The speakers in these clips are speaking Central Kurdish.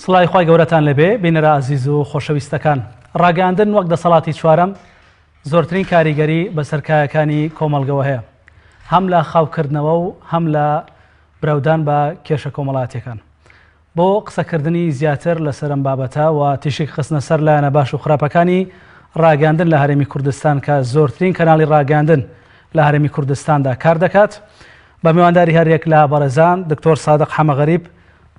سڵاوی خوای گەورەتان لێبێ بینەرە ئازیز و خۆشەویستەکان. ڕاگەیاندن وەک دەسەڵاتی چوارەم زۆرترین کاریگەری بەسەر کایەکانی کۆمەڵگەوە هەیە، هەم لە خاوکردنەوە و هەم لە برەودان بە کێشە کۆمەڵایەتیەکان. بۆ قسەکردنی زیاتر لەسەر ئەم بابەتە و تیشک خستنە سەر لایەنە باش و خراپەکانی ڕاگەیاندن لە هەرێمی کوردستان کە زۆرترین کەناڵی ڕاگەیاندن لە هەرێمی کوردستاندا کار دەکات بە میوانداری هەریەک لە بەڕێزان دکتۆر سادق حەمەغەریب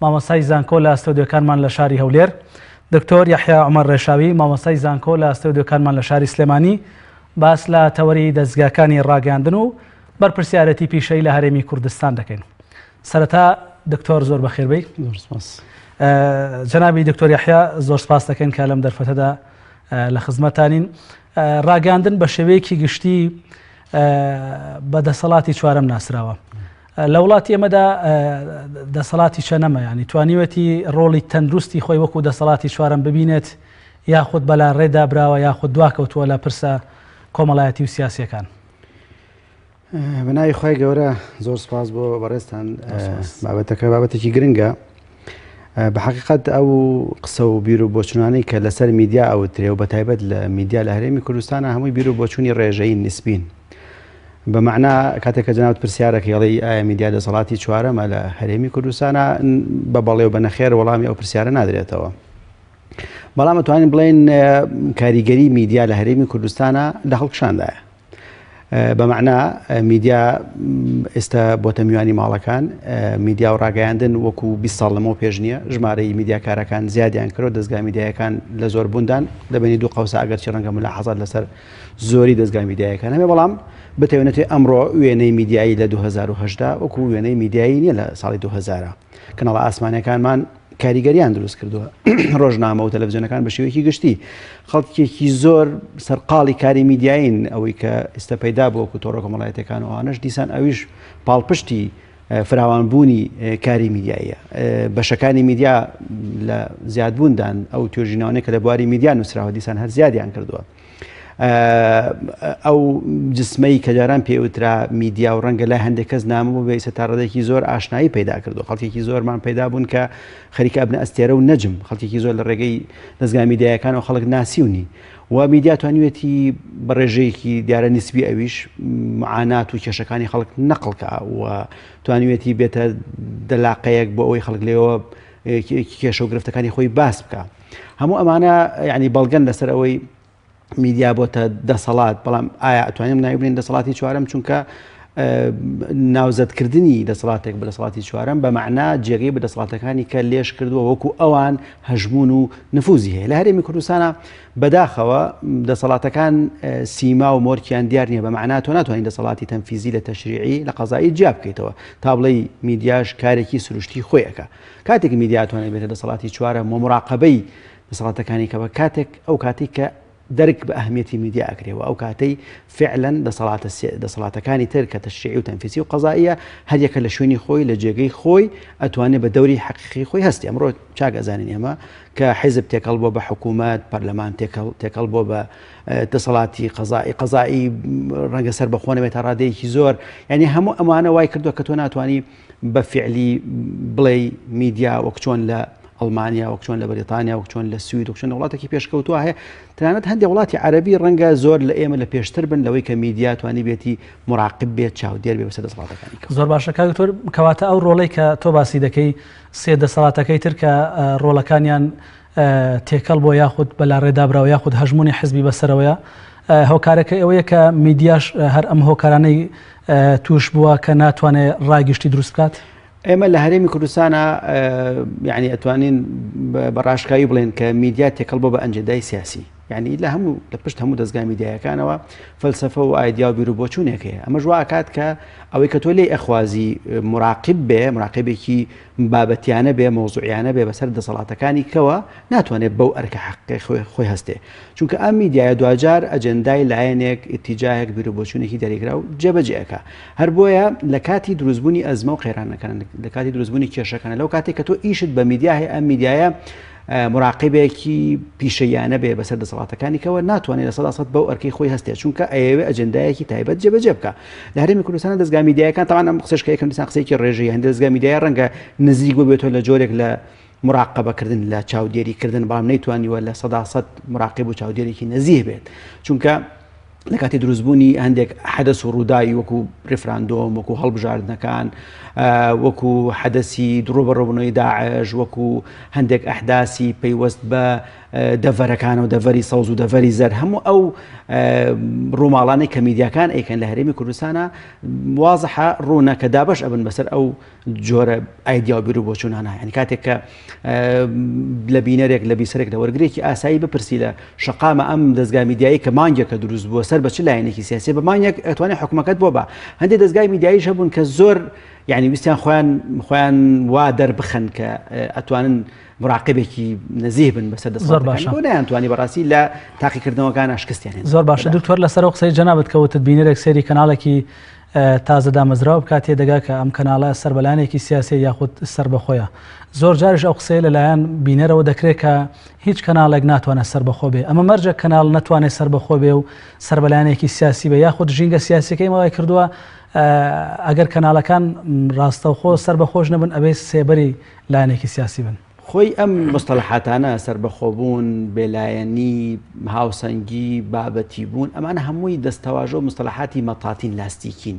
مامۆستای زانکۆ لە ستۆدیۆکانمان لە شاری هەولێر، دکتۆر یەحیا عومەر ڕێشاوی مامۆستای زانکۆ لە ستۆدیۆکانمان لە شاری سلێمانی باس لە تەوەری دەزگاکانی ڕاگەیاندن و بەرپرسیارێتی پیشەیی لە هەرێمی کوردستان دەکەین. سەرەتا دکتۆر زۆر بەخێربێی. زۆر سپاس. جەنابی دکتۆر یەحیا زۆر سپاس دەکەین کە لەم دەرفەتەدا لە خزمەتانین. ڕاگەیاندن بە شێوەیەکی گشتی بە دەسەڵاتی چوارەم ناسراوە. لە وڵاتی ئێمەدا دەسەڵاتی چەنەمە ینی توانیوەتی ڕۆڵی تەندروستی خۆی وەکو دەسەڵاتی چوارەم ببینێت یاخود بەلا ڕێدا براوە یاخود دواکەوتووە لە پرسە کۆمەڵایەتی و سیاسیەکان. بە ناوی خوای گەورە زۆر سپاس بۆ بەڕێزتان بابەتەکە بابەتێکی گرنگە بە حقیقت ئەو قسە و بیر و بۆچونانەی کە لەسەر میدیا ئەوترێ و بە تایبەت لە میدیا لە هەرێمی کوردستانە هەمووی بیر و بۆچوونی ڕێژەیی نسبین بە مەعنا کاتێک کە جەنابت پرسیارەکەی ئەڵێی ئایا میدیا دەسەڵاتی چوارەمە لە هەرێمی کوردستانە بە بەڵێ و بە نەخێر وەڵامی ئەو پرسیارە نادرێتەوە. بەڵام ئەتوانین بڵێن کاریگەری میدیا لە هەرێمی کوردستانە لە هەڵکشاندایە. بە مەعنا میدیا ئێستا بۆتە میوانی ماڵەکان میدیا و ڕاگەیاندن وەکو 20 ساڵ لەمەوە پێش نییە ژمارەی میدیاکارەکان زیادیان کرد دەستگا میدیایەکان لە زۆر بووندان لە بەینی دوو قەوسە ئەگەرچی ڕەنگە ملاحەزات لەسەر زۆری دەزگا میدیایەکان هەبێ بەڵام بتەوێنێت ئەمڕۆ وێنەی میدیایی لە 2010 وەکو وێنەی میدیایی نییە لە ساڵی 2000 کەناڵە ئاسمانەکانمان کاریگەریان دروست کردووە ڕۆژنامە و تەلەڤزیۆنەکان بە شێوەیەکی گشتی خەڵکێکی زۆر سەرقاڵی کاری میدیایین ئەوەی کە ئێستا پەیدا بووە و تۆڕە کۆمەڵایەتەکان و ئەوانەش دیسان ئەویش پاڵپشتی فراوانبوونی کاری میدیاییە بەشەکانی میدیا لە زیادبووندان ئەو توێژینەوانەی کە لە بواری میدیا نووسراوە دیسان هەر زیادیان کردووە. ئەو جسمەی کە جاران پێوترا میدیا و ڕەنگە لای هەندێک کەس نامە بۆ بێ ئیستا ڕادەیەکی زۆر ئاشنایی پەیدا کردو خەڵکێکی زۆرمان پەیدا بوون کە خەریکە ئەبنە ئەستێرە و نەجم خەڵکێکی زۆر لە ڕێگەی دەزگا میدیایەکان و خەڵک ناسیونی و میدیا توانیوێتی بە ڕێژەیەکی دیارە نیسبی ئەویش معانات و کێشەکانی خەڵک نەقڵ کا و توانیوێتی بێتە دەلاقەیەک بۆ ئەوەی خەڵک لێەوە کێشە و گرفتەکانی خۆی باس بکە هەموو ئەمانە یعنی بەڵگەن لەسەر ئەوەی میدیا بۆتە دەسەڵات بەڵام ئایا ئەتوانین ناوی بنێین دەسەڵاتی چوارەم چونکە ناوزەدکردنی دەسەڵاتێک بە دەسەڵاتی چوارەم بە مەعنا جێگەی بە دەسەڵاتەکانی کە لێش کردووە وەکو ئەوان هەژمون و نفوزی هەیە لە هەرێمی کوردستانە بەداخەوە دەسەڵاتەکان سیما و مۆرکیان دیار نییە بە مەعنا تۆ ناتوانین دەسەڵاتی تەنفیزی لە تەشریعی لە قەزایی جیا بکەیتەوە تا بڵێی میدیاش کارێکی سروشتی خۆی ئەکا کاتێک میدیا توانێت بێتە دەسەڵاتی چوارەم و مراقەبەی دەسەڵاتەکانی کە بە کاتێک ئەو کاتێک کە دەرک بە ئەهمیەتی میدیا ئەکرێ و ئەو کاتەی فعلەن دەسەڵاتە دەسەڵاتەکانی تر کە تەشریعی و تەنفیسی و قەزاییە هەر یەکە لە شوێنی خۆی لە جێگەی خۆی ئەتوانێ بە دەوری حەقیقی خۆی هەستی ئەمڕۆ چاک ئەزانین ئێمە کە حیزب تێکەڵ بووە بە حکوومەت پەرلەمان تێکەڵ تێکەڵ بووە بە دەسەڵاتی قەزایی قەزایی ڕەنگە سەر بەخۆ نەبێت تا ڕادەیەکی زۆر یعنی هەموو ئەمانە وای کردووە کە تۆ ناتوانانی بە فعلی بڵێی میدیا وەک چۆن لە ئەڵمانیا وەک چۆن لە بەریتانیا وەک چۆن لە سوید وەک چۆن لە وڵاتێکی پێشکەوتووە هەیە تەنانەت هەندێک وڵاتی عەرەبی ڕەنگە زۆر لە ئێمە لە پێشتر بن لەوەی کە میدیا توانی بێتی مراقب بێت چاودێر بێ بەسەر دەسەڵاتەکانی کە. زۆر باشە کاک دکتۆر کەواتە ئەو ڕۆڵەی کە تۆ باسی دەکەی سێ دەسەڵاتەکەی تر کە ڕۆڵەکانیان تێکەڵ بووە یاخود بەلاڕێدا براوە یاخود هەژموونی حزبی بەسەرەوەیە هۆکارەکەی ئەوەیە کە میدیاش هەر ئەم هۆکارانەی توش بووە کە ناتوانێت ڕای گشتی دروست بکات؟ ئێمە لە هەرێمی کوردستانە یعنی ئەتوانین بە ڕاشکاوی بڵێن کە میدیا تێکەڵ بۆ بە ئەنجێدای سیاسی یعنی لە هەموو لە پشت هەموو دەستگا میدیایەکانەوە فەلسفە و ئایدیا و بیر و بۆچوونێک هەیە ئەمەش وا ئەکات کە ئەوەی کە تۆ لێی ئەخوازی مراقب بێ مراقبێکی بابەتیانە بێ مەوزوعیانە بێ بەسەر دەسەڵاتەکانی کەوە ناتوانێت بەو ئەرکە حەقی خۆی هەستێ چونکە ئەم میدیایە دواجار ئەجێندای لایەنێک، ئیتیجاهێک، بیروبۆچوونێکی دیاریکراو جێبەجێ ئەکا. هەر بۆیە لە کاتی دروستبوونی ئەزمە و قەیرانەکان، لە کاتی دروستبوونی کێشەکان، لەو کاتێک کە تۆ ئیشت بە میدیا هەیە، ئەم میدیایە مراقبێکی پیشەییانە بێ بەسەر دەسەڵاتەکانی کەوە ناتوانێت 100% بەو ئەرکەی خۆی هەستێت چونکە ئەیەوێ ئەجێندایەکی تایبەت جێبەجێ بکە لە هەرێمی کوردستان دەزگا میدیایەکان تاوان ئەم قسەش کە یەکەم دیسان قسەیەکی ڕێژەیی هەندێک دەزگا میدیای ڕەنگە نزیک ببێتەوە لە جۆرێک لە مراقبەکردن لە چاودێریکردن بەڵام نەیتوانیوە 100% مراقب و چاودێرێکی نەزیه بێت چونکە لە کاتی دروستبوونی هەندێک حەدەس و ڕووداوی وەکو ریفراندۆم وەکو هەڵبژاردنەکان وەکو حەدەسی دڕوبەڕبوونەوەی داعش وەکو هەندێک ئەحداسی پەیوەست بە دەڤەرەکان و دەڤەری سەوز و دەڤەری زەر هەموو ئەو ڕووماڵانەی کە میدیاکان ئەیکەن لە هەرێمی کوردستانە وازحە ڕوونە کە دابش ئەبن بەسەر ئەو جۆرە ئایدیا و بیرو بۆچوونانە یعنی کاتێک کە لە بینەرێک لە بیسەرێک لە وەرگرێکی ئاسایی بپرسی لە شقامە ئەم دەستگای میدیایی کە مانگێکە دروست بووە سەر بە چ لایەنێکی سیاسی بە مانگێک ئەتوانێت حکومەکەت بۆ بە هەندێک دەستگای میدیاییش هەبوون کە زۆر یعنی ویستیان خۆیان خۆیان وا دەربخەن کە ئەتوانن مراقبێکی نەزیه بن بەسەر زۆر باشە بۆ نەیانتوانی بەڕاستی لە تاقیکردنەوەکان شکستیان زۆر باشە دکتۆر لەسەر قسەی جەنابت کەوتت بینەرێک سەیری کەناڵێکی تازە دامەزراو بکات تێدەگا کە ئەم کەناڵە سەر بە لایەنێکی سیاسیە یاخود سەربەخۆیە. زۆر جاریش ئەو قسەیە لەلایەن بینەرەوە دەکرێت کە هیچ کەناڵێک ناتوانێت سەربەخۆ بێ. ئەمە مەرجە کەناڵ نەتوانێت سەربەخۆ بێ و سەر بە لایەنێکی سیاسی بێ یاخود ژینگە سیاسیەکەی ئێمە وای کردووە ئەگەر کەناڵەکان ڕاستەوخۆ سەربەخۆش نەبن ئەبێ سێبەری لایەنێکی سیاسی بن. خۆی ئەم مستەلەحاتانە، سەربەخۆبوون، بێلایەنی، هاوسەنگی، بابەتیبوون، ئەمانە هەمووی دەستەواژە و مستەلەحاتی مەتاتین، لاستیکین.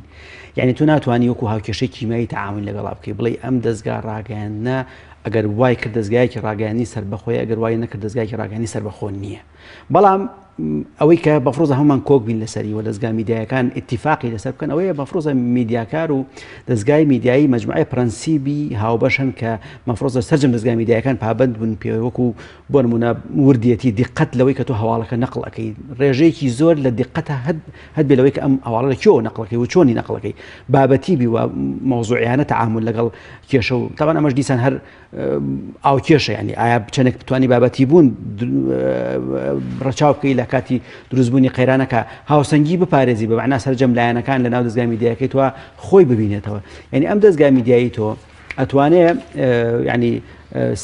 یعنی تۆ ناتوانی وەکو هاوکێشەی کیمیایی تەعامول لەگەڵا بکەی، بڵێی ئەم دەزگا ڕاگەیاندنە ئەگەر وای کرد دەزگایەکی ڕاگەیاندنی سەربەخۆیە، ئەگەر وای نەکرد دەزگایەکی ڕاگەیاندنی سەربەخۆ نییە. بەڵام ئەوەی کە بەفرۆزە هەمومان کۆک بین لەسەری و دەزگا میدیایەکان ئیتیفاقی لەسەر بکەن ئەوەیە مەفرۆزە میدیاکار و دەزگای میدیایی مجموعەی پرەنسیبی هاوبەش هەن کە مەفرۆزە سەرجەم دەزگای میدیایەکان پابند بن پێ وەکو بۆ نمونە وردیەتی دیقەت لەوەی کە تۆ هەواڵەکە نەقڵ ئەەکەی ڕێژەیەکی زۆر لە دیقەتە هەد هەد بێ لەوەی کە ئەم هەواڵە لە کوێوە نەقڵەکەی و چۆنی نەقڵەکەی بابەتی بی و مەوزوعیانە تەعامول لەگەڵ کێشە و تاوان ئەمەش دیسان هەر ئاوکێشە ینی ئایا چەندێک بتانی بابەتی بوون ڕەچاو بکەی لە کاتی دروستبوونی قەیرانەکە هاوسەنگی بپارێزی بە مەعنا سەرجەم لایەنەکان لە ناو دەزگای میدیاکەی تۆ خۆی ببینێتەوە یعنی ئەم دەزگای میدیایی تۆ ئەتوانێ ینی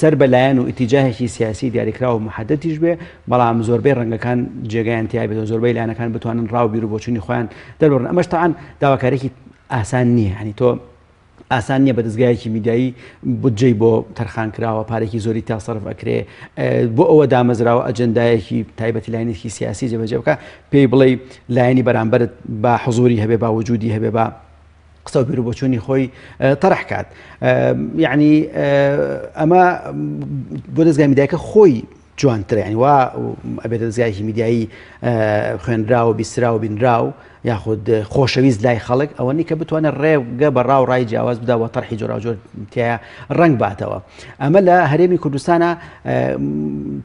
سەر بە لایەن و ئیتیجاهێکی سیاسی دیاریکراو و محەدەتیش بێ بەڵام زۆربەی ڕەنگەکان جێگایان تیا بێت و زۆربەی لایەنەکان بتوانن ڕاو بیر و بۆچوونی خۆیان دەربڕن ئەمەش تاعاان داواکارێکی ئاسان نییە ینی تۆ ئاسان نییە بە دەزگایەکی میدیایی بودجەی بۆ تەرخان کراوە پارێکی زۆری تا سەرف ئەکرێ بۆ ئەوە دامەزراوە ئەجندایەکی تایبەتی لایەنێکی سیاسی جێبەجێ بکە پێی بڵێ لایەنی بەرامبەرت با حزوری هەبێ با وجودی هەبێ با قسە و بیرروبۆچوونی خۆی تەرح کات یعنی ئەمە بۆ دەزگای میدیاکە خۆی جوانترە یانی وا ئەبێتە دەزگایەکی میدیایی خوێنراو و بیستراو و بینراو یاخود خۆشەویست لای خەڵک ئەوە نی کە بتوانێت ڕێگە بە ڕاو ڕای جیاواز بدا و تەرحی جۆراوجۆر تیا ڕنگ باتەوە ئەمە لە هەرێمی کوردستانە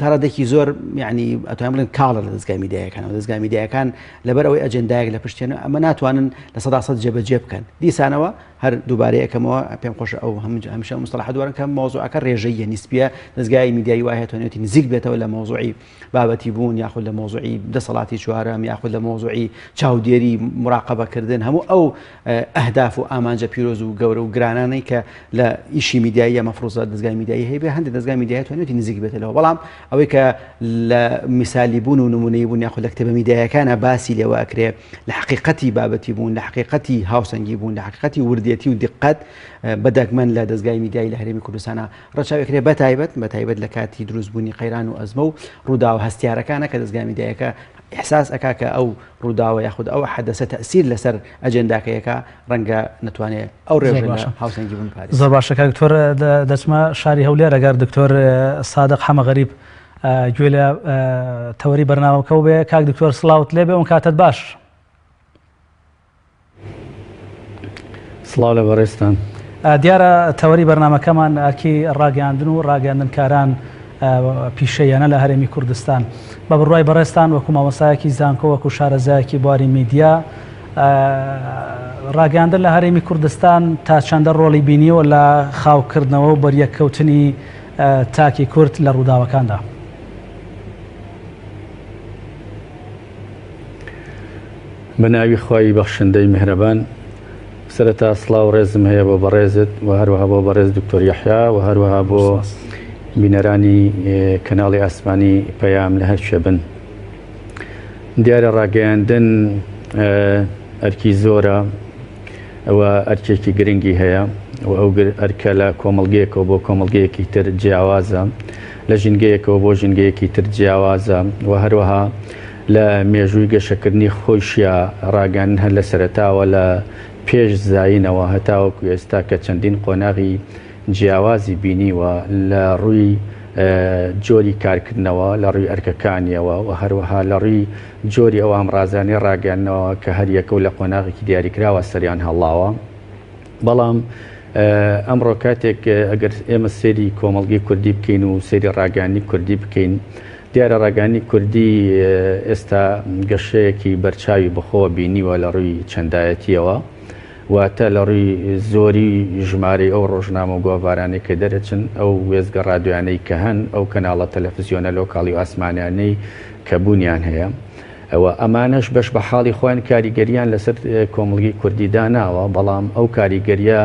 تاڕادێکی زۆر یعنی ئەتوانم بڵێن کاڵە لە دەزگای میدیایەکان و دەزگای میدیایەکان لەبەر ئەوەی ئەجندایەک لە پشتێنە ئەمە ناتوانن 100% جێبەجێ بکەن دیسانەوە هەر دووبارەی ئەکەمەوە پێم خۆشە ئەو هەمیشە ئەو مستەڵەحە دووارە کە مەوزوعەکە ڕێژەییە نیسبیە دەزگای میدیایی وایە توانێتی نزیک بێتەوە لە مەوزوعی بابەتی بوون یاخود لە مەوزوعی دەسەڵاتی چوارەم یاخود لە مەوزوعی چاودێری مراقبەکردن هەموو ئەو ئەهداف و ئامانجە پیرۆز و گەورە و گرانانەی کە لە ئیشی میدیاییە مەفروزە دەزگای میدیایی هەیە هەندێک دەزگای میدیایی توانێتی نزیک بێتە لەوە بەڵام ئەوەی کە لە میسالی بوون و نمونەی بوون یاخود لە کتێبە میدیایەکانە باسی لێوە ئەکرێ لە حەقیقەتی بابەتی بوون، لە حەقیقەتی هاوسەنگی بوون، لە حەقیقەتی وردێتی و دیققەت بە دەگمەن لە دەزگای میدیایی لە هەرێمی کوردستانا ڕەچاو ئەکرێ بە تایبەت بە تایبەت لە کاتی دروستبوونی قەیران و ئەزمە و ڕووداوە هەستیارەکانە کە دەزگای میدیایەکە ئیحساس ئەکا کە ئەو ڕووداوە یاخود ئەو حەدەسە تەئسیر لەسەر ئەجێنداکەی ئەکا ڕەنگە نەتوانێ ئەو ڕێژە لە هاوسەنگی بوون بپارێزێ. زۆر باشە کاک دکتۆر دەچمە شاری هەولێر ئەگەر دکتۆر سادق حەمە غەریب گوێ لە تەوەری بەرنامەکەو بێ کاک دکتۆر سڵاوت لێ بێ ئەم کاتت باش. سڵاو لە بەڕێزتان. دیارە تەوەری بەرنامەکەمان ئەرکی ڕاگەیاندن و ڕاگەیاندنکاران پیشەییانە لە هەرێمی کوردستان. بە بڕوای بەڕێزتان وەکو مامۆستایەکی زانکۆ وەکو شارەزایەکی بواری میدیا ڕاگەیاندن لە هەرێمی کوردستان تا چەندە ڕۆڵی بینیوە لە خاوکردنەوە و بەریەککەوتنی تاکی کورد لە ڕووداوەکاندا؟ بە ناوی خوای بەخشندەی میهرەبان سەرەتا سڵاو ڕێزم هەیە بۆ بەڕێزت و هەروەها بۆ بەڕێز دکتۆر یەحیا و هەروەها بۆ بینەرانی کەناڵی ئاسمانی پەیام لە هەر کوێ بن دیارە ڕاگەیاندن ئەرکی زۆرە. و ئەرکێکی گرنگی هەیە و ئەو ئەرکە لە کۆمەڵگەیەکەوە بۆ کۆمەڵگەیەکی تر جیاوازە، لە ژینگەیەکەوە بۆ ژینگەیەکی تر جیاوازە و هەروەها لە مێژووی گەشەکردنی خۆیشیا ڕاگەیاندن هەر لە سەرەتاوە لە پێش زایینەوە هەتاوەکو ئێستا کە چەندین قۆناغی جیاوازی بینیوە لە ڕووی جۆری کارکردنەوە، لە ڕووی ئەرکەکانیەوە و هەروەها لە ڕووی جۆری ئەو ئامڕازانەی ڕاگەیاندنەوە کە هەر یەکە و لە قۆناغێکی دیاریکراوە سەریان هەڵڵاوە. بەڵام ئەمڕۆ کاتێک ئەگەر ئێمە سەیری کۆمەڵگەی کوردی بکەین و سەیری ڕاگەیاندنی کوردی بکەین، دیارە ڕاگەیاندنی کوردی ئێستا گەشەیەکی بەرچاوی بەخۆوە بینیوە لە ڕووی چەندایەتییەوە. واتە لە ڕووی زۆری ژمارەی ئەو ڕۆژنامە و گۆڤارانەی کە دەرەچن، ئەو وێستگە ڕادیۆیانەی کە هەن، ئەو کەناڵە تەلەفزیۆنە لۆکاڵی و ئاسمانیانەی کە بوونیان هەیە و ئەمانەش بەش بە حاڵی خۆیان کاریگەرییان لەسەر کۆمەڵگەی کوردی داناوە، بەڵام ئەو کاریگەرییە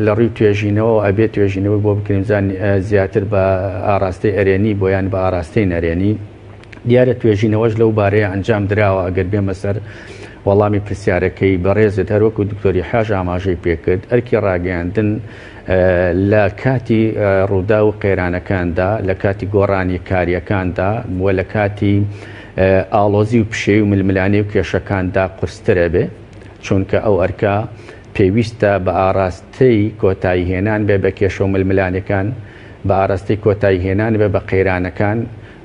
لە ڕووی توێژینەوەوە ئەبێ توێژینەوەی بۆ بکرێن بزانین زیاتر بە ئاراستەی ئەرێنی بۆ یان بە ئاراستەی نەرێنی. دیارە توێژینەوەش لەو بارەیە ئەنجام دراوە، ئەگەر بێمە سەر وەڵامی پرسیارەکەی بەڕێزت هەروەکو دکتۆر یحیاش ئاماژەی پێکرد ئەرکی ڕاگەیاندن لە کاتی ڕووداو و قەیرانەکاندا، لە کاتی گۆڕانی کارییەکاندا و لە کاتی ئاڵۆزی و پشێوی و ململانێ و کێشەکاندا قورستر ئەبێ، چونکە ئەو ئەرکە پێویستە بە ئاراستەی کۆتاییهێنان بێ بە کێشە و ململانێکان، بە ئاراستەی کۆتاییهێنان بێ بە قەیرانەکان،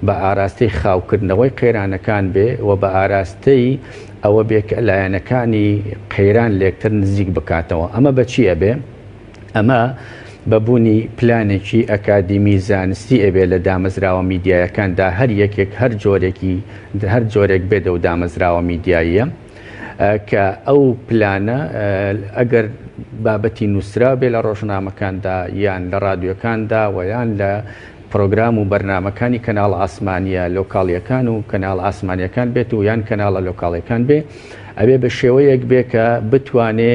بە ئاراستەی خاوکردنەوەی قەیرانەکان بێ و بە ئاراستەی ئەوە بێ کە لایەنەکانی قەیران لێکتر نزیک بکاتەوە. ئەمە بە چی ئەبێ؟ ئەمە بە بوونی پلانێکی ئەکادیمی زانستی ئەبێ لە دامەزراوە میدیایەکاندا هەر یەکێک هەر جۆرێکی هەر جۆرێک بێت ئەو دامەزراوە میدیاییە کە ئەو پلانە ئەگەر بابەتی نووسراو بێ لە ڕۆژنامەکاندا یان لە ڕادیۆکاندا و یان لە پرۆگرام و بەرنامەکانی کەناڵە ئاسمانییە لۆکاڵییەکان و کەناڵە ئاسمانییەکان بێت و یان کەناڵە لۆکاڵییەکان بێ، ئەبێ بە شێوەیەک بێ کە بتوانێ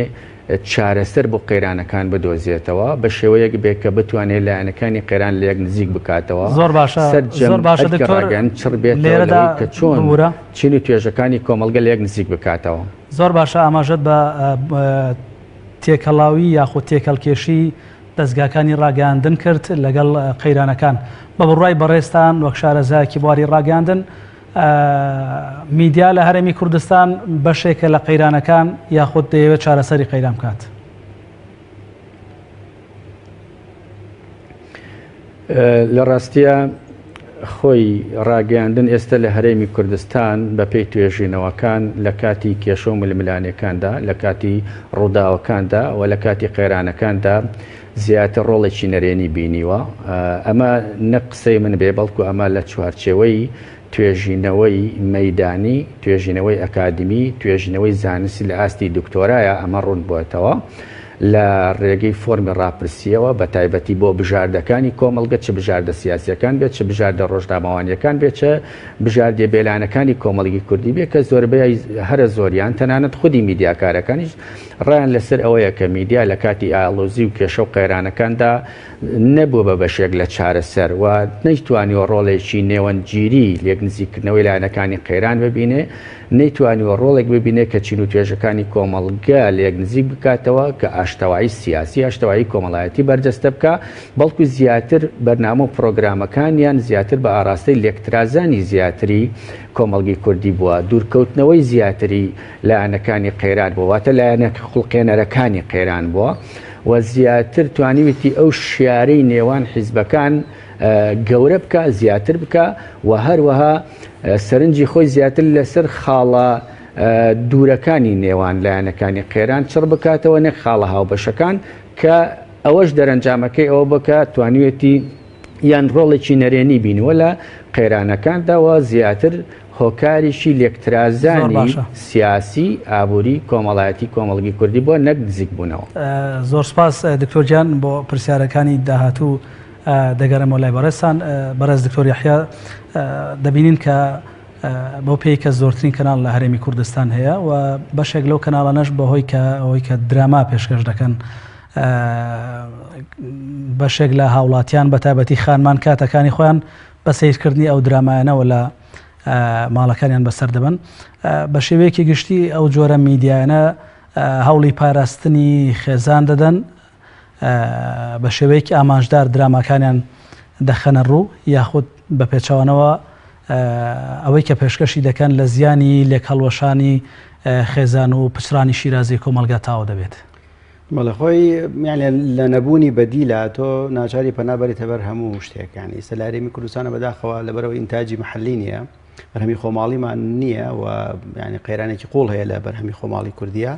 چارەسەر بۆ قەیرانەکان بدۆزێتەوە، بە شێوەیەک بێ کە بتوانێ لایەنەکانی قەیران لە یەک نزیک بکاتەوە، زۆر باشە سەرجەم زۆر باشە ئەرکی دکتۆر ڕاگەیاندن چڕ بێتەوە لێرەدا لەوەی کە چۆن ببورە. چین و توێژەکانی کۆمەڵگە لە یەک نزیک بکاتەوە. زۆر باشە ئاماژەت بە تێکەڵاوی یاخود تێکەڵکێشی دەزگاکانی ڕاگەیاندن کرد لەگەڵ قەیرانەکان. بە بڕوای بەڕێزتان وەک شارەزایەکی بواری ڕاگەیاندن، میدیا لە هەرێمی کوردستان بەشێکە لە قەیرانەکان یاخود دەیەوێت چارەسەری قەیران بکات؟ لە ڕاستیە خۆی ڕاگەیاندن ئێستا لە هەرێمی کوردستان بە پێی توێژینەوەکان لە کاتی کێشە و ململانێکاندا، لە کاتی ڕووداوەکاندا و لە کاتی قەیرانەکاندا زیاتر ڕۆڵێکی نەرێنی بینیوە. ئەمە نەک قسەی من بێ، بەڵکو ئەمە لە چوارچێوەی توێژینەوەی مەیدانی، توێژینەوەی ئەکادیمی، توێژینەوەی زانستی لە ئاستی دکتۆرایە ئەمە ڕوون بۆتەوە لە ڕێگەی فۆرمی ڕاپرسییەوە بە تایبەتی بۆ بژاردەکانی کۆمەڵگە چ بژاردە سیاسییەکان بێت چ بژاردە ڕۆژنامەوانییەکان بێت چ بژاردە بێلایەنەکانی کۆمەڵگی کوردی بێت کە زۆربەی هەرە زۆریان تەنانەت خودی میدیاکارەکانیش ڕایان لەسەر ئەوەیە کە میدیا لە کاتی ئاڵۆزی و کێشە و قەیرانەکاندا نەبووە بە بەشێک لە چارەسەر و نەیتوانیوە ڕۆڵێکی نێوەندگیری لێکنزیککردنەوەی لایەنەکانی قەیران ببینێ، نەیتوانیوە ڕۆڵێک ببینێ کە چین و توێژەکانی کۆمەڵگە لێکنزیک بکاتەوە، کە ئاشتەوایی سیاسی، ئاشتەوایی کۆمەڵایەتی بەرجەستە بکا، بەڵکو زیاتر بەرنامە و پڕۆگرامەکانیان زیاتر بە ئاڕاستەی لێکترازانی زیاتری کۆمەڵگەی کوردی بووە، دوورکەوتنەوەی زیاتری لایەنەکانی قەیران بووە، واتە لایەنە خوڵقێنەرەکانی قەیران بووە. و زیاتر توانیویتی ئەو شیارەی نێوان حیزبەکان گەورە بکا زیاتر بکا و هەروەها سەرنجی خۆی زیاتر لەسەر خاڵە دوورەکانی نێوان لایەنەکانی قەیران چڕ بکاتەوە نەک خاڵە هاوبەشەکان کە ئەوەش دەرەنجامەکەی ئەوە بکە توانیوێتی یان ڕۆڵێکی نەرێنی بینیوە لە قەیرانەکاندا و زیاتر هۆکاریشی لێکترازانی سیاسی، ئابووری، کۆمەڵایەتی کۆمەڵگی کوردی بووە نەک نزیک بوونەوە. زۆر سوپاس دکتۆر گیان بۆ پرسیارەکانی داهاتوو دەگەڕێمەوە لای بەڕێزتان. بەڕێز دکتۆر یەحیا دەبینین کە بەو پێی کە زۆرترین کەناڵ لە هەرێمی کوردستان هەیە و بەشێک لەو کەناڵانەش بەهۆی کە ئەوەی کە دراما پێشکەش دەکەن بەشێک لە هاوڵاتیان بە تایبەتی خانمان کاتەکانی خۆیان بە سەیرکردنی ئەو درامایانەوە لە ماڵەکانیان بەسەر دەبەن بە شێوەیەکی گشتی ئەو جۆرە میدیایانە. هەوڵی پاراستنی خێزان دەدەن بە شێوەیەکی ئامانجدار دراماکانیان دەخەنە ڕوو یاخود بە پێچەوانەوە ئەوەی کە پێشکەشی دەکەن لە زیانی لێکهەڵوەشانی خێزان و پچڕانی شیرازەی کۆمەڵگا تاوە دەبێت. بەڵێ خۆی یانە لە نەبوونی بەدیلە تۆ ناچاری پەنا بەریتە بەر هەموو شتێک یانی ئیستا لە هەرێمی کوردستانە بەداخەوە لەبەرەوە ئینتاجی محلی نییە بەرهەمی خۆماڵیمان نییە و ینی قەیرانێکی قوڵ هەیە لە بەرهەمی خۆماڵی کوردیە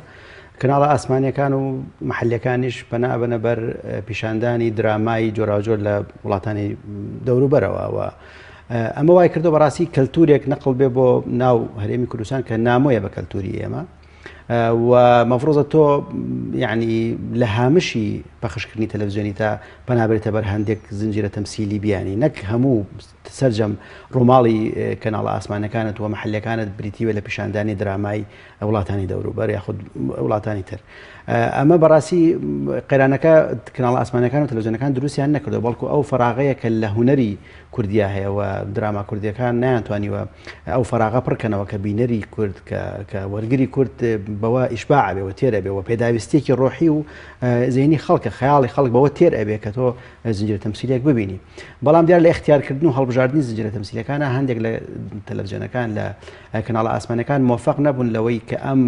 کەناڵە ئاسمانیەکان و محلەکانیش پەنا بەنە بەر پیشاندانی درامای جۆراوجۆر لە وڵاتانی دەوروبەرەوە و ئەمە وای کردو بەڕاستی کەلتورێک نەقل بێ بۆ ناو هەرێمی کوردستان کە نامۆیە بە کەلتوری ئێمە و مەفرۆزە تۆ یعنی لە هامشی پەخشکردنی تەلەڤزیۆنی تا پەنابرێتە بەر هەندێک زنجیرە تەمسیلی بیانی نەک هەموو سەرجەم ڕووماڵی کەناڵە ئاسمانەکانت و محلەکانت بریتیوە لە پیشاندانی درامای وڵاتانی دەوروبەر یاخود وڵاتانی تر ئەمە بەڕاستی قەیرانەکە کەناڵە ئاسمانەکان و تەلەڤزیۆنەکان دروستیان نەکردو بەڵکو ئەو فەراغەیە کە لە هونەری کوردیا هەیە و دراما کوردیەکان نەیانتوانیوە ئەو فەراغە پڕکەنەوە کە بینەری کورد کە وەرگری کورد بەوە ئیشباع ئەبێ و تێر ئەبێ و پێداویستیەکی ڕۆحی و زەینی خەڵکە خەیاڵی خەڵک بەوە تێر ئەبێ کە تۆ زنجیرە تەمسیلێک ببینی بەڵام دیار لە اختیارکردن و هەڵبژاردننی زنجیرە تەمسیلەکانە هەندێک لە تەلەڤزیۆنەکان لە کەناڵە ئاسمانەکان مۆفق نەبوون لەوەی کە ئەم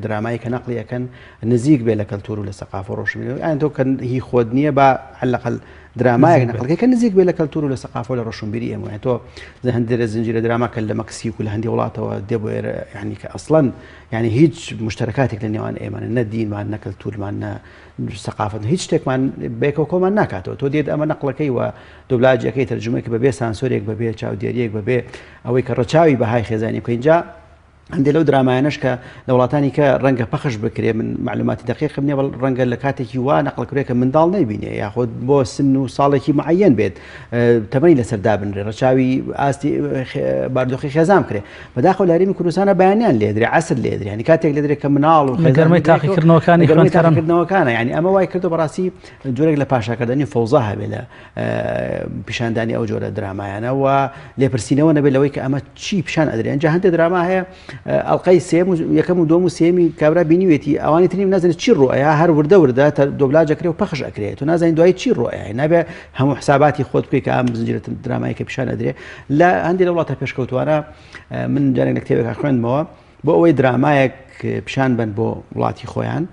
درامایی کە نەقلی ئەەکەن نزیک بێ لە کەلتور و لە سەقاف و ڕۆشنبیری ئەیان تۆ کە هی خۆت نییە با حلقل درامایەک نەقل کە نزیک بێ لە کەلتور و لە سەقافە و لە ڕۆشنبیری ئێمە یانی تۆ هەندێک لە زنجیرە دراما کە لە مەکسیک و لە هەندێک وڵاتەوە دێ بۆ ئێرە یعنی کە ئەسڵەن یعنی هیچ مشتەرەکاتێک لە نێوان ئێمە نە دینمان نە کەلتورمان نە سەقافەت هیچ شتێکمان بێکەوە کۆمان ناکاتەوە تۆ دێت ئەمە نەقلەکەی و دۆبلاجەکەی تەرجمەیەک بەبێ سانسۆرێک بەبێ چاودێریەک بەبێ ئەوەی کە ڕەچاوی بەهای خێزانی بکەین جا هەندێک لەو درامایانەش کە لە وڵاتانی کە ڕەنگە پەخش بکرێ من معلوماتی دقیقم نییە بەڵ ڕەنگە لە کاتێکی وا نەقل کرێ کە منداڵ نەیبینێ یاخود بۆ سن و ساڵێکی معەن بێت تەمەنی لەسەر دابنرێ ڕەچاوی ئاستی باردۆخی خێزان بکرێ بەداخەوە لە هەرێمی کوردستانە بەیانیان لێدرێ عەسر لێدرێ یعنی کاتێک لێدرێ کە مناڵ و لە گەرمەی تاقیکردنەوەکانی خوێندکاران تاقیکردنەوەکانە یعنی ئەمە وای کردو بەڕاستی جۆرێک لە پاشاکردنی فەوزا هەبێ لە پیشاندانی ئەو جۆرە درامایانە و لێپرسینەوە نەبێت لەوەی کە ئەمە چی پیشان ئەدرێن جا هەندێک دراما هەیە ئەڵلقەی سێم و یەکەم و دوم و سێمی کابرا بینیوێتی ئەوانی تریم نازانێت چی ڕۆیە هەر وردە وردە دۆبلاج ئەکرێ و پەخش ئەکرێت و نازانین دوای چی ڕۆیە نابێ هەموو حساباتی خۆت بکەیت کە ئەم زنجیرە درامایی کە پیشان ئەدرێ لە هەندێک لە وڵاتە پێشکەوتوانە من جارێک لە کتێبێکا خوێندمەوە بۆ ئەوەی درامایەک پیشان بن بۆ وڵاتی خۆیان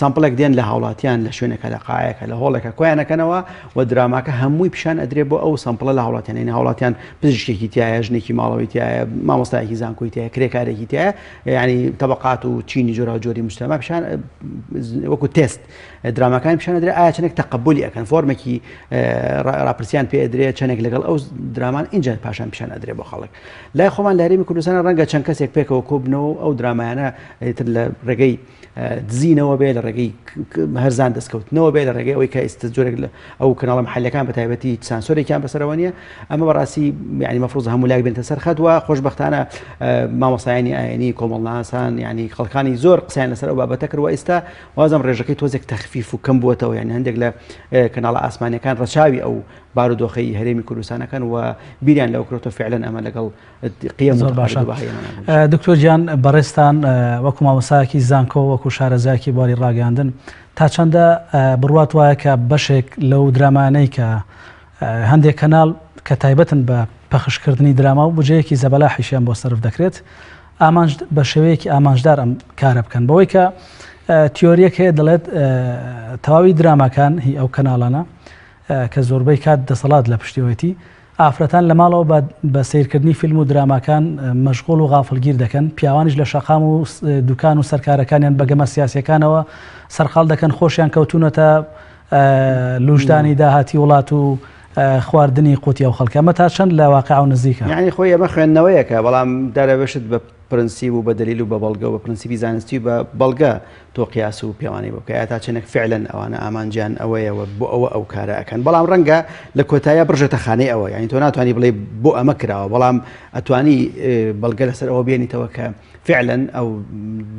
sample ێک دێن لە هاوڵاتیان لە شوێنەکە لە قاعەکە لە هۆڵێکە کۆیانەکەنەوە و دراماکە هەمووی پیشان ئەدرێ بۆ ئەو sample ە لە هاوڵاتیان یعنی هاوڵاتیان پزیشکێکی تایە ژنێکی ماڵەوەی تایە مامۆستایەکی زانکۆی تایە کرێکارێکی تایە یعنی تەبقات و چینی جۆرا جۆری مجتەما پیشان وەکو تێست دراماکان پیشان ئەدرێ ئایا چەندێک تەقبولی ئەکەن فۆرمێکی راپرسیان پێ ئەدرێ چەندێک لەگەڵ ئەو درامان ئینجا پاشان پیشان ئەدرێ بۆ خەڵک لای خۆمان لە هەرێمی کوردستان ڕەنگە چەند کەسێک پێکەوە کۆبنەوە و ئەو درامایانە تر لە ڕێگەی دزینەوە بێ لە ڕێگەی هەرزان دەستکەوتنەوە بێ لە ڕێگەی ئەوەی کە ئێستا جۆرێک لە ئەو کەناڵە محلەکان بە تایبەتی سانسۆرێکیان بەسەرەوە نییە ئەمە بەڕاستی یعنی مەفروض هەموو لایەک بێنتە سەر خەت و خۆشبەختانە مامۆستایانی ئاینی کۆمەڵناسان یعنی خەڵکانی زۆر قسەیان لەسەر ئەو بابەتە کرد و ئێستا وازم ڕێژەکەی تۆزێک تەخفیف و کەم بووەتەوە یعنی هەندێک لە کەناڵە ئاسمانیەکان ڕەچاوی ئەو بارودۆخەی هەرێمی کوردستانەکەن و بیریان لەوە کرۆتەوە فعلەن ئەمە لەگەڵ قیەم زۆر باشە دکتۆر گیان بەڕێزتان وەکو مامۆستایەکی زانکۆ وەکو شارەزایەکی بواری ڕاگەیاندن تا چەندە بڕوات وایە کە بەشێک لەو درامانەی کە هەندێک کەناڵ کە تایبەتن بە پەخشکردنی دراما و بجەیەکی زەبەلاحیشیان بۆ سەرف دەکرێت ئامانج بە شێوەیەکی ئامانجدار ئەم کارە بکەن بەوەی کە تیۆریەک هەیە دەڵێت تەواوی دراماکان هی ئەو کەناڵانە کە زۆربەی کات دەسەڵات لە پشتیەوەیتی، ئافرەتان لە ماڵەوە بە بە سەیرکردنی فیلم و دراماکان مەشغوڵ و غافڵگیر دەکەن، پیاوانیش لە شەقام و دوکان و سەرکارەکانیان بە گەمە سیاسیەکانەوە سەرقاڵ دەکەن، خۆشیان کەوتوونەتە لوشدانی داهاتی وڵات و خواردنی قوتی ئەو خەڵکە. ئەمە تا چەند لە واقیع و نزیکە؟ یانی خۆی ئەمە خوێندنەوەیەکە، بەڵام دارە بەشت بە پرنسیب و بە دەلیل و بە بەڵگە و بە پرنسیبی زانستی و بە بەڵگە تۆ قیاس و پێوانەی بۆ بکە تا چەندێک فعلەن ئەوانە ئامانجیان ئەوەیە و بۆ ئەوە ئەو کارە ئەکەن بەڵام ڕەنگە لە کۆتاییا بڕژێتە خانەی ئەوە یعنی تۆ ناتوانانی بڵێ بۆ ئەمە کراوە بەڵام ئەتوانی بەڵگە لەسەر ئەوە بێنیتەوە کە فعلەن ئەو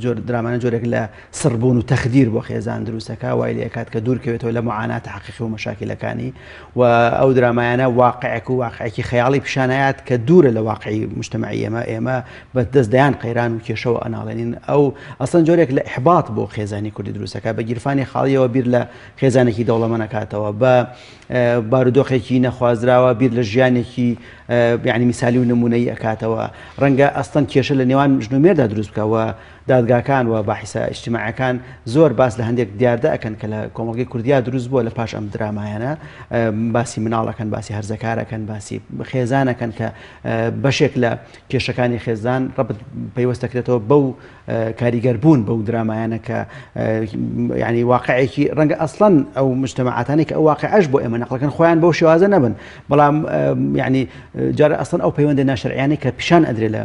جۆر درامانە جۆرێک لە سڕبوون و تەخدیر بۆ خێزان دروستەکە وای لێکات کە دوورکەوێتەوە لە معانات حەقیقی و مەشاکیلەکانی و ئەو درامایانە واقعێک و واقعێکی خەیاڵی پیشانایات کە دوورە لە واقعی مجتمعی ئێمە ئێمە بە دەست دەیان. دەیان قەیران و کێشەوە ئەناڵێنین. ئەو ئەسڵەن جۆرێک لە ئیحباط بۆ خێزانی کوردی دروستەکە، بە گیرفانی خاڵیەوە بیر لە خێزانێکی دەوڵەمەنەکاتەوە، بە بارودۆخێکی نەخوازراوە بیر لە ژیانێکی یعنی میسالی و نمونەیی ئەکاتەوە. ڕەنگە ئەسڵەن کێشە لە نێوان ژن و مێردا دروست بکە و دادگاکان و باحیسە ئیجتیماعیەکان زۆر باس لە هەندێک دیاردە ئەکەن کە لە کۆمەڵگەی کوردیا دروست بووە لە پاش ئەم درامایانە، باسی مناڵەکەن، باسی هەرزەکارەکەن، باسی خێزانەکەن کە بەشێک لە کێشەکانی خێزان ڕەبت پەیوەست دەکرێتەوە بەو کاریگەر بوون بەو درامایانە کە ینی واقعێکی ڕەنگە ئەسڵەن ئەو مجتەماعاتانی کە ئەو واقعش بۆ ئێمە نەقلەکەن خۆیان بەو شێوازە نەبن، بەڵام ینی جارە ئەسڵەن ئەو پەیوەندە ناشەرعیانەی کە پیشان ئەدرێ لە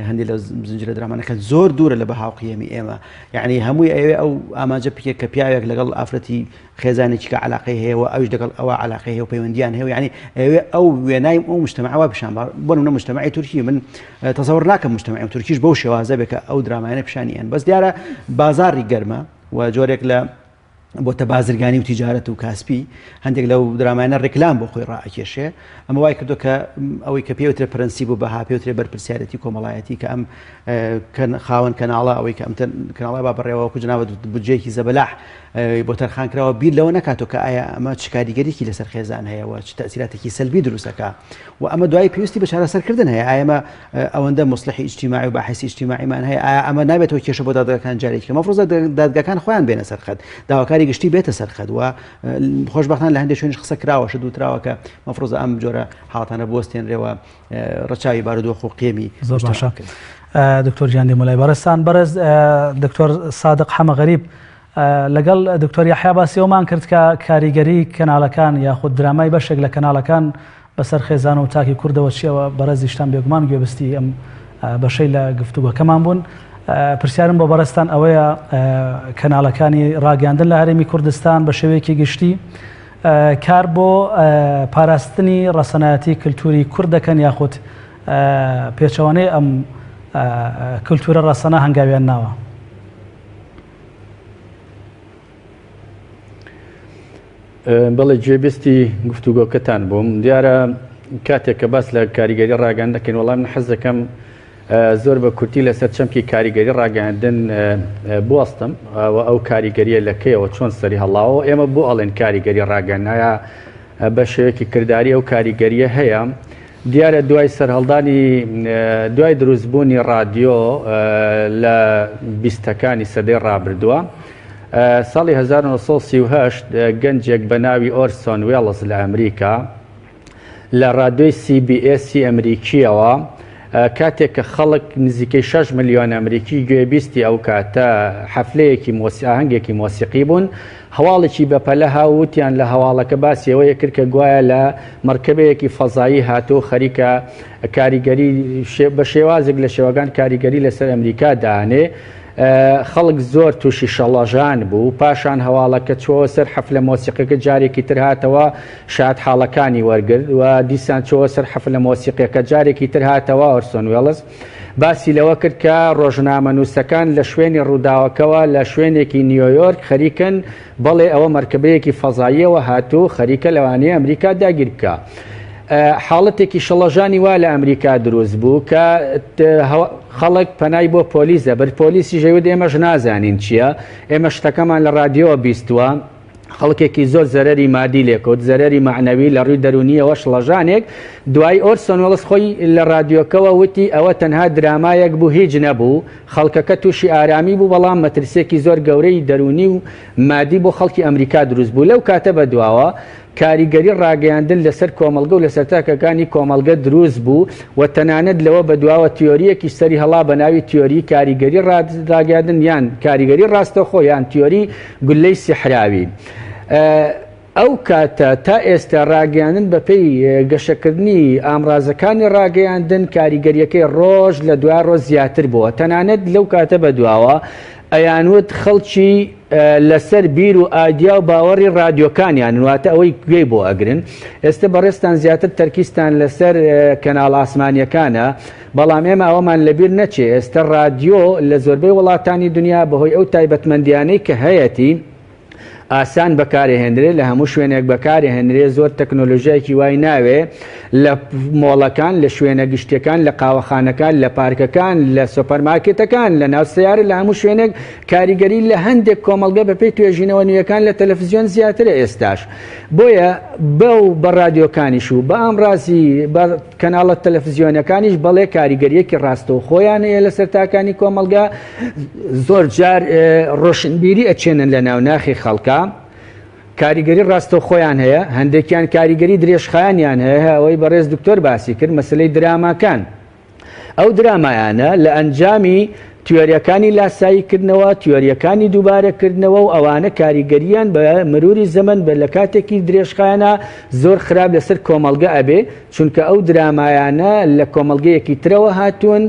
هەندێک لە زنجیرە درامانەکە زۆر دوورە لە بەها و قیەمی ئێمە، یعنی هەمووی ئەوێ ئەو ئامانجە پکێک کە پیاوێک لەگەڵ ئافرەتی خێزانێکی کە علاقەی هەیە و ئەوش لەگەڵ ئەوە علاقەی هەیە و پەیوەندیان هەیە و یعنی ئەوێ ئەو وێنای ئەو مجتمعەوە پیشان بۆ نمونە مجتمعی تورکی من تەسەور ناکەم مجتمعی تورکیش بەو شێوازە بێ کە ئەو درامایانە پیشانی ئەن، بەس دیارە بازاڕی گەرمە و جۆرێک لە بۆتە بازرگانی و تیجارەت و کاسپی، هەندێک لەو درامایانە ڕێکلام بۆ خۆی ڕائەکێشێ. ئەمە وای کردو کە ئەوەی کە پێوترێ پرەنسیب و بەها، پێوترێ بەرپرسیارەتی کۆمەڵایەتی کە ئەم خاوەن کەناڵە، ئەوەی کە ئەم کەناڵە با بەڕێوە وەکو جەنابت بودجەیەکی زەبەلاح بۆ تەرخان کراوە، بیر لەوە نەکاتەوە کە ئایا ئەمە چ کاریگەریکی لەسەر خێزان هەیە و چ تەئسیراتێکی سەلبی دروستەکە و ئەمە دوایی پێویستی بە چارەسەرکردن هەیە. ئایا ئەمە ئەوەندە موسڵحی ئیجتیماعی و باحیسی ئیجتیماعیمان هەیە؟ ئایا ئەمە نابێتەوە کێشە بۆ دادگاکان جارێکی کە مەفروزە دادگاکان خۆیان بێنە سەر خەت، داواکاری گشتی بێتە سەر خەت و خۆشبەختان لە هەندێک شوێنیش قسە کراوە، شت وتراوە کە مەفروزە ئەم جۆرە حاڵەتانە بوەستێنرێەوە، ڕەچاوی بارودۆخ و قێمی زۆر باشە. دکتۆر گیان دێمە لای بەڕێزتان. بەڕێز دکتۆر سادق حەمە غەریب، لەگەڵ دکتۆر یەحیا باسی ئەومان کرد کە کاریگەری کەناڵەکان یاخود درامای بەشێک لە کەناڵەکان بەسەر خێزان و تاکی کوردەوە چیەوە، بەڕێزیشتان بێگومان گوێبستی ئەم بەشەی لە گفتوگۆکەمان بوون. پرسیارم بۆ بەڕێزتان ئەوەیە کەناڵەکانی ڕاگەیاندن لە هەرێمی کوردستان بە شێوەیەکی گشتی کار بۆ پاراستنی ڕەسەنایەتی کللتوری کورد دەکەن یاخود پێچەوانەی ئەم کللتورە ڕەسەنە هەنگاویان ناوە؟ بەڵێ گوێبیستی گفتوگۆکەتان بووم. دیارە کاتێک کە باس لە کاریگەری ڕاگەیاندن دەکەین، وەڵام من حەز دەکەم زۆر بە کورتی لەسەر چەمکی کاریگەری ڕاگەیاندن بوەستم و ئەو کاریگەریە لە کەیەوە چۆن سەری هەڵاوە، ئێمە بۆ ئەڵێن کاریگەری ڕاگەیاندن، ئایا بە شێوەیەکی کرداری ئەو کاریگەریە هەیە؟ دیارە دوای سەرهەڵدانی دوای دروستبوونی ڕادیۆ لە بیستەکانی سەدەی ڕابردووە، ساڵی 1938 گەنجێک بە ناوی ئۆرسۆن وێڵز لە ئەمریکا لە ڕادیۆی سی بی ئێسی ئەمریکییەوە کاتێک کە خەڵک نزیکەی 6 ملیۆن ئەمریکی گوێبیستی ئەو کاتە حەفلەیەکی مۆسی ئاهەنگێکی مۆسیقی بوون، هەواڵێکی بەپەلە هاو وتیان لە هەواڵەکە باسی ئەوەیە کرد کە گوایە لە مەرکەبەیەکی فەزایی هاتوو خەریکە کاریگەری بە شێوازێک لە شێوەکان کاریگەری لەسەر ئەمریکا دانێ. خەڵک زۆر تووشی شەڵەژان بوو. پاشان هەواڵەکە چۆوە سەر حەفلە مۆسیقیەکە جارێکی تر هاتەوە شاد حاڵەکانی وەرگرت و دیسان چۆوە سەر حەفلە مۆسیقیەکە جارێکی تر هاتەوە ئۆرسۆن وێڵز باسی لەوە کرد کە ڕۆژنامەنووسەکان لە شوێنی ڕووداوەکەوە لە شوێنێکی نیۆیۆرک خەریکن، بەڵێ ئەوە مەرکەبەیەکی فەزاییەوە هاتوو خەریکە لەوانەیە ئەمریکا داگیر بکا. حاڵەتێکی شڵەژانی وا لە ئەمریکا دروست بوو کە خەڵک پەنای بۆ پۆلیس دەبرد، پۆلیسیش ئەیوت ئێمەش نازانین چییە، ئێمە شتەکەمان لە ڕادیۆوە بیستووە. خەڵکێکی زۆر زەرەری مادی لێکەوت، زەرەری مەعنەوی لە ڕووی دەروونییەوە شڵەژانێک. دوایی ئۆرسۆن وێڵز خۆی لە ڕادیۆکەوە وتی ئەوە تەنها درامایەک بوو هیچ نەبوو، خەڵکەکە تووشی ئارامی بوو، بەڵام مەترسییەکی زۆر گەورەی دەروونی و مادی بۆ خەڵکی ئەمریکا دروست بوو. لەو کاتە بەدواوە کاریگەری ڕاگەیاندن لەسەر کۆمەڵگە و لەسەر تاکەکانی کۆمەڵگە دروست بوو و تەنانەت لەوە بەدواوە تیۆرییەکیش سەری هەڵا بە ناوی تیۆریی کاریگەری ڕاگەیاندن یان کاریگەری ڕاستەوخۆ یان تیۆری گوللەی سیحراوی. ئەو کاتە تا ئێستا ڕاگەیاندن بەپێی گەشەکردنی ئامڕازەکانی ڕاگەیاندن کاریگەریەکەی ڕۆژ لە دوای ڕۆژ زیاتر بووە تەنانەت لەو کاتە بەدواوە ئەیانوت خەڵکی لەسەر بیر و ئایدیا و باوەڕی ڕادیۆکانیانن واتە ئەوەی گوێی بۆ ئەگرن ئێستا بەڕێزتان زیاتر تەرکیزتان لەسەر کەناڵ ئاسمانیەکانە بەڵام ئێمە ئەوەمان لەبیر نەچێ ئێستا ڕادیۆ لە زۆربەی وڵاتانی دنیا بەهۆی ئەو تایبەتمەندیانەی کە هەیەتی ئاسان بەکارێهێنرێ، لە هەموو شوێنێک بەکارێهێنرێ، زۆر تەکنۆلۆژیایەکی وای ناوێ، لە مۆڵەکان، لە شوێنە گشتیەکان، لە قاوەخانەکان، لە پارکەکان، لە سۆپەرمارکێتەکان، لە ناو سەیارە، لە هەموو شوێنێک کاریگەری لە هەندێک کۆمەڵگە بەپێی توێژینەوە نوێیەکان لە تەلەفزیۆن زیاترە ئێستاش. بۆیە بەو بە ڕادیۆکانیش و بە ئامڕازی بە کەناڵە تەلەفزیۆنەکانیش بەڵێ کاریگەریەکی ڕاستەوخۆیان هەیە لەسەر تاکانی کۆمەڵگا، زۆر جار ڕۆشنبیری ئەچێنن لە ناو ناخی خەڵکا، کاریگەری ڕاستەوخۆیان هەیە، هەندێکیان کاریگەری درێژخایەنیان هەیە، ئەوەی بەڕێز دکتۆر باسی کرد مەسەلەی دراماکان. ئەو درامایانە لە ئەنجامی تیۆریەکانی لاساییکردنەوە، تیۆریەکانی دووبارەکردنەوە و ئەوانە کاریگەریان بە مروری زەمەن بە لە کاتێکی درێژخایەنا زۆر خراپ لەسەر کۆمەڵگە ئەبێ، چونکە ئەو درامایانە لە کۆمەڵگەیەکی ترەوە هاتوون،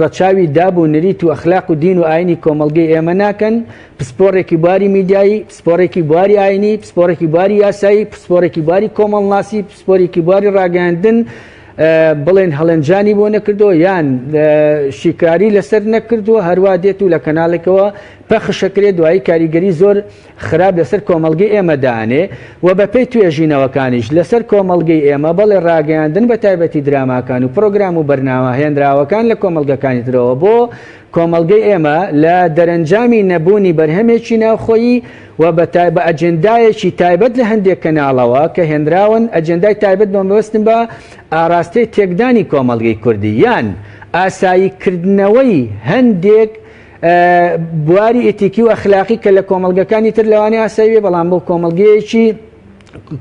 ڕەچاوی داب و نریت و ئەخلاق و دین و ئاینی کۆمەڵگەی ئێمە ناکەن، پسپۆڕێکی بواری میدیایی، پسپۆڕێکی بواری ئاینی، پسپۆڕێکی بواری یاسایی، پسپۆڕێکی بواری کۆمەڵناسی، پسپۆرێکی بواری ڕاگەیاندن، بڵێن هەڵێنجانی بۆ نەکردووە یان شیکاری لەسەر نەکردووە، هەروا دێت و لە کەناڵێکەوە پەخشەکرێت، دوایی کاریگەری زۆر خراپ لەسەر کۆمەڵگەی ئێمە دانێ و بەپێی توێژینەوەکانیش لەسەر کۆمەڵگەی ئێمە بەڵێ ڕاگەیاندن بە تایبەتی دراماکان و پرۆگرام و بەرنامە هێنراوەکان لە کۆمەڵگەکانی ترەوە بۆ کۆمەڵگەی ئێمە لە دەرەنجامی نەبوونی بەرهەمێکی ناوخۆیی و بە بە ئەجێندایەکی تایبەت لە هەندێک کەناڵەوە کە هێنراون، ئەجێندای تایبەت بە مەبەستم بە ئاراستەی تێکدانی کۆمەڵگەی کوردی یان ئاسایی کردنەوەی هەندێک بواری ئیتیکی و ئەخلاقی کە لە کۆمەڵگەکانی تر لەوانەیە ئاسایی بێ بەڵام بۆ کۆمەڵگەیەکی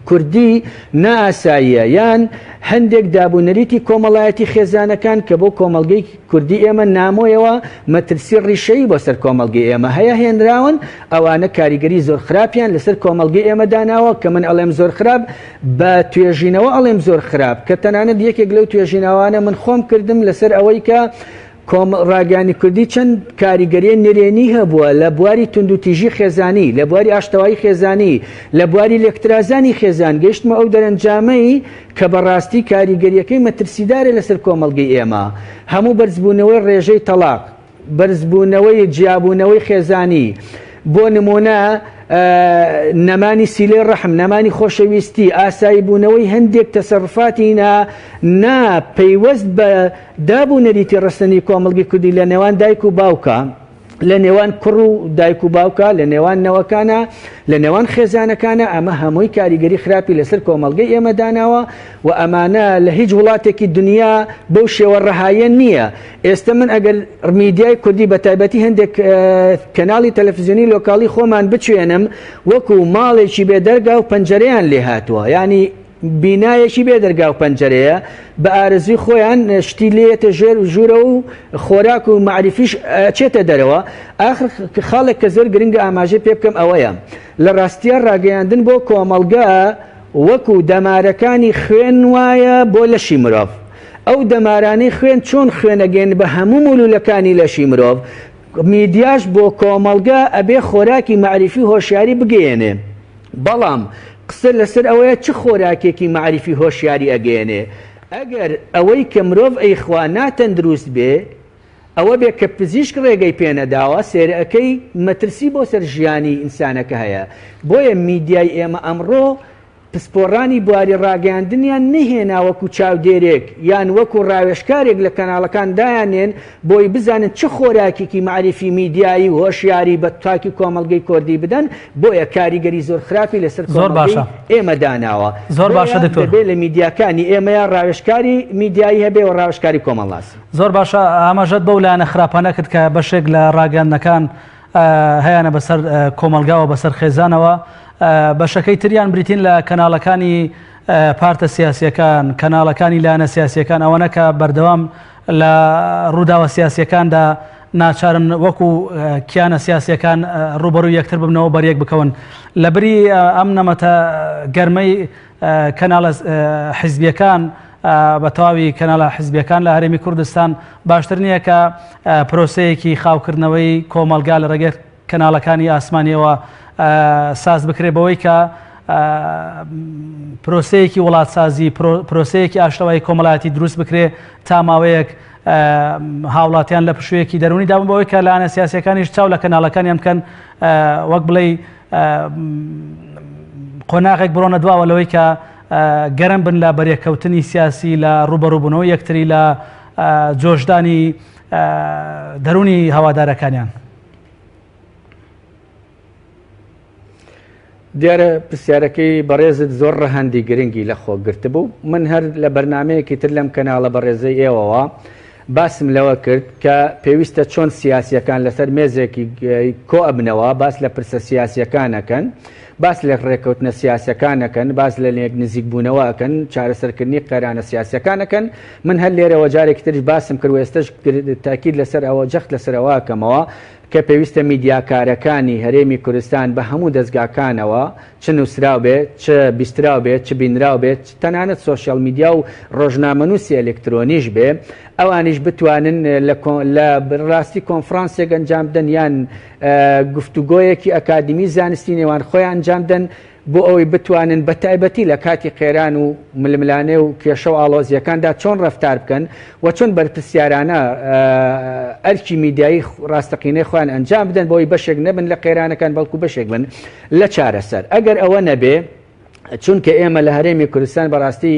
کوردی نائاساییە یان هەندێک دابونەریتی کۆمەڵایەتی خێزانەکان کە بۆ کۆمەڵگەی کوردی ئێمە نامۆیەوە مەترسی ڕیشەیی بۆ سەر کۆمەڵگەی ئێمە هەیە هێنراون، ئەوانە کاریگەری زۆر خراپیان لەسەر کۆمەڵگەی ئێمە داناوە کە من ئەڵێم زۆر خراپ بە توێژینەوە ئەڵێم زۆر خراپ کە تەنانەت یەکێک لەو توێژینەوانە من خۆم کردم لەسەر ئەوەی کە کۆم ڕاگەیاندنی کوردی چەند کاریگەریە نەرێنی هەبووە لە بواری توندوتیژی خێزانی، لە بواری ئاشتەوایی خێزانی، لە بواری لێکترازانی خێزان، گەیشتمە ئەو دەرەنجامەی کە بەڕاستی کاریگەریەکەی مەترسیدارە لەسەر کۆمەڵگەی ئێمە، هەموو بەرزبوونەوەی ڕێژەی تەڵاق، بەرزبوونەوەی جیابوونەوەی خێزانی، بۆ نموونە نەمانی سیلەی ڕەحم، نەمانی خۆشەویستی، ئاسایی بوونەوەی هەندێک تەسەروفاتی نا نا پەیوەست بە داب و نەریتی ڕەسەنی کۆمەڵگەی کوردی لە نێوان دایک و باوکا، لە نێوان کوڕ و دایک و باوکا، لە نێوان نەوەکانا، لە نێوان خێزانەکانا، ئەمە هەمووی کاریگەری خراپی لەسەر کۆمەڵگەی ئێمە داناوە و ئەمانە لە هیچ وڵاتێکی دنیا بەو شێوە ڕەهایە نییە. ئێستە من ئەگەر میدیای کوردی بە تایبەتی هەندێک کەناڵی تەلەفزیۆنی لۆکاڵی خۆمان بچوێنم وەکو ماڵێکی بێ دەرگا و پەنجەرەیان لێ هاتووە، یانی بینایەکی بێ دەرگا و پەنجەرەیە، بە ئارەزووی خۆیان شتی لێیەتە ژێر و ژوورەوە و خۆراک و مەعریفیش ئەچێتە دەرەوە. ئاخر خاڵێک کە زۆر گرنگە ئاماژەی پێ بکەم ئەوەیە، لە ڕاستیا ڕاگەیاندن بۆ کۆمەڵگە وەکو دەمارەکانی خوێن وایە بۆ لەشی مرۆڤ. ئەو دەمارانەی خوێن چۆن خوێن ئەگەیەنن بە هەموو مولوولەکانی لەشی مرۆڤ، میدیاش بۆ کۆمەڵگە ئەبێ خۆراکی مەعریفی و هۆشیاری بگەیەنێ. بەڵام قسە لەسەر ئەوەیە چ خۆراکێکی مەعریفی هۆشیاری ئەگەیەنێ؟ ئەگەر ئەوەی کە مرۆڤ ئەیخوا ناتەندروست بێ، ئەوە بێ کە پزیشک ڕێگەی پێ نەداوە، سەیرەکەی مەترسی بۆ سەر ژیانی ئینسانەکە هەیە. بۆیە میدیای ئێمە ئەمڕۆ پسپۆڕانی بواری ڕاگەیاندنیان نەهێنا وەکو چاودێرێک یان وەکو ڕاوێژکارێک لە کەناڵەکان دایاننێن بۆی بزانن چ خۆراکێکی مەعریفی میدیایی و هۆشیاری بە تاکی کۆمەڵگەی کۆردی بدەن بۆیە کاریگەری زۆر خراپی لەسەر زۆر کۆمەڵگەی باشە. ئێمە داناوە زۆر باشە بۆیە دکتۆر. دەبێ لە میدیاکانی ئێمەیا ڕاوێژکاری میدیایی هەبێ و ڕاوێژکاری کۆمەڵناسی. زۆر باشە ئاماژەت بەو لایەنە خراپانە کرد کە بەشێک لە ڕاگەیاندنەکان هەیانە بەسەر کۆمەڵگاوە بەسەر خێزانەوە بەشەکەی تریان بریتین لە کەناڵەکانی پارتە سیاسیەکان کەناڵەکانی لایەنە سیاسیەکان ئەوانە کە بەردەوام لە ڕووداوە سیاسیەکاندا ناچارن وەکو کیانە سیاسیەکان ڕوبەروو یەکتر ببنەوە بەریەک بکەون لەبری ئەم نەمەتە گەرمەی کەناڵە حیزبیەکان بە تەواوی کەناڵە حیزبیەکان لە هەرێمی کوردستان باشتر نییە کە پرۆسەیەکی خاوکردنەوەی کۆمەڵگا لە ڕێگەی کەناڵەکانی ئاسمانیەوە ساز بکرێت بەوەی کە پرۆسەیەکی وڵاتسازی پرۆسەیەکی ئاشتەوایی کۆمەڵایەتی دروست بکرێ تا ماوەیەک هاوڵاتیان لە پشوویەکی دەرونی دابن بەوەی کە لایەنە سیاسیەکانیش چاو لە کەناڵەکانیان بکەن وەک بڵێ قۆناغێک بڕۆنە دواوە لەوەی کە گەرم بن لە بەرێککەوتنی سیاسی لە ڕوبەڕوبوونەوە یەکتری لە جۆشدانی دەرونی هەوادارەکانیان؟ دیارە پرسیارەکەی بەڕێزت زۆر ڕەهەندی گرنگی لە خۆ گرتبوو. من هەر لە بەرنامەیەکی تر لەم کەناڵە بەڕێزەی ئێوەوە باسم لەوە کرد کە پێویستە چۆن سیاسییەکان لەسەر مێزێکی کۆ ئەبنەوە باس لە پرسە سیاسییەکان ئەکەن، باس لە ڕێککەوتنە سیاسییەکان ئەکەن، باس لە لێک نزیکبوونەوە ئەکەن، چارەسەرکردنی قەیرانە سیاسییەکان ئەکەن. من هەر لێرەوە جارێکی تریش باسم کرد و ئێستەش تاکید لەسەر ئەوە جەخت لەسەر ئەوە ئەکەمەوە کە پێویستە میدیاکارەکانی هەرێمی کوردستان بە هەموو دەزگاکانەوە چ نووسراو بێ، چ بیستراو بێ، چ بینراو بێ، تەنانەت سۆشیال میدیا و ڕۆژنامەنووسی ئەلکترۆنیش بێ، ئەوانیش بتوانن لە ڕاستی کۆنفرانسێک ئەنجام بدەن یان گفتوگۆیەکی ئەکادیمی زانستی نێوان خۆیان ئەنجام بدەن بۆ ئەوەی بتوانن بە تایبەتی لە کاتی قەیران و ململانێ و کێشە و ئاڵۆزییەکاندا چۆن ڕەفتار بکەن و چۆن بەرپرسیارانە ئەرکی میدیایی ڕاستەقینەی خۆیان ئەنجام بدەن بۆ ئەوەی بەشێک نەبن لە قەیرانەکان بەڵکو بەشێک بن لە چارەسەر. ئەگەر ئەوە نەبێ، چونکە ئێمە لە هەرێمی کوردستان بەڕاستی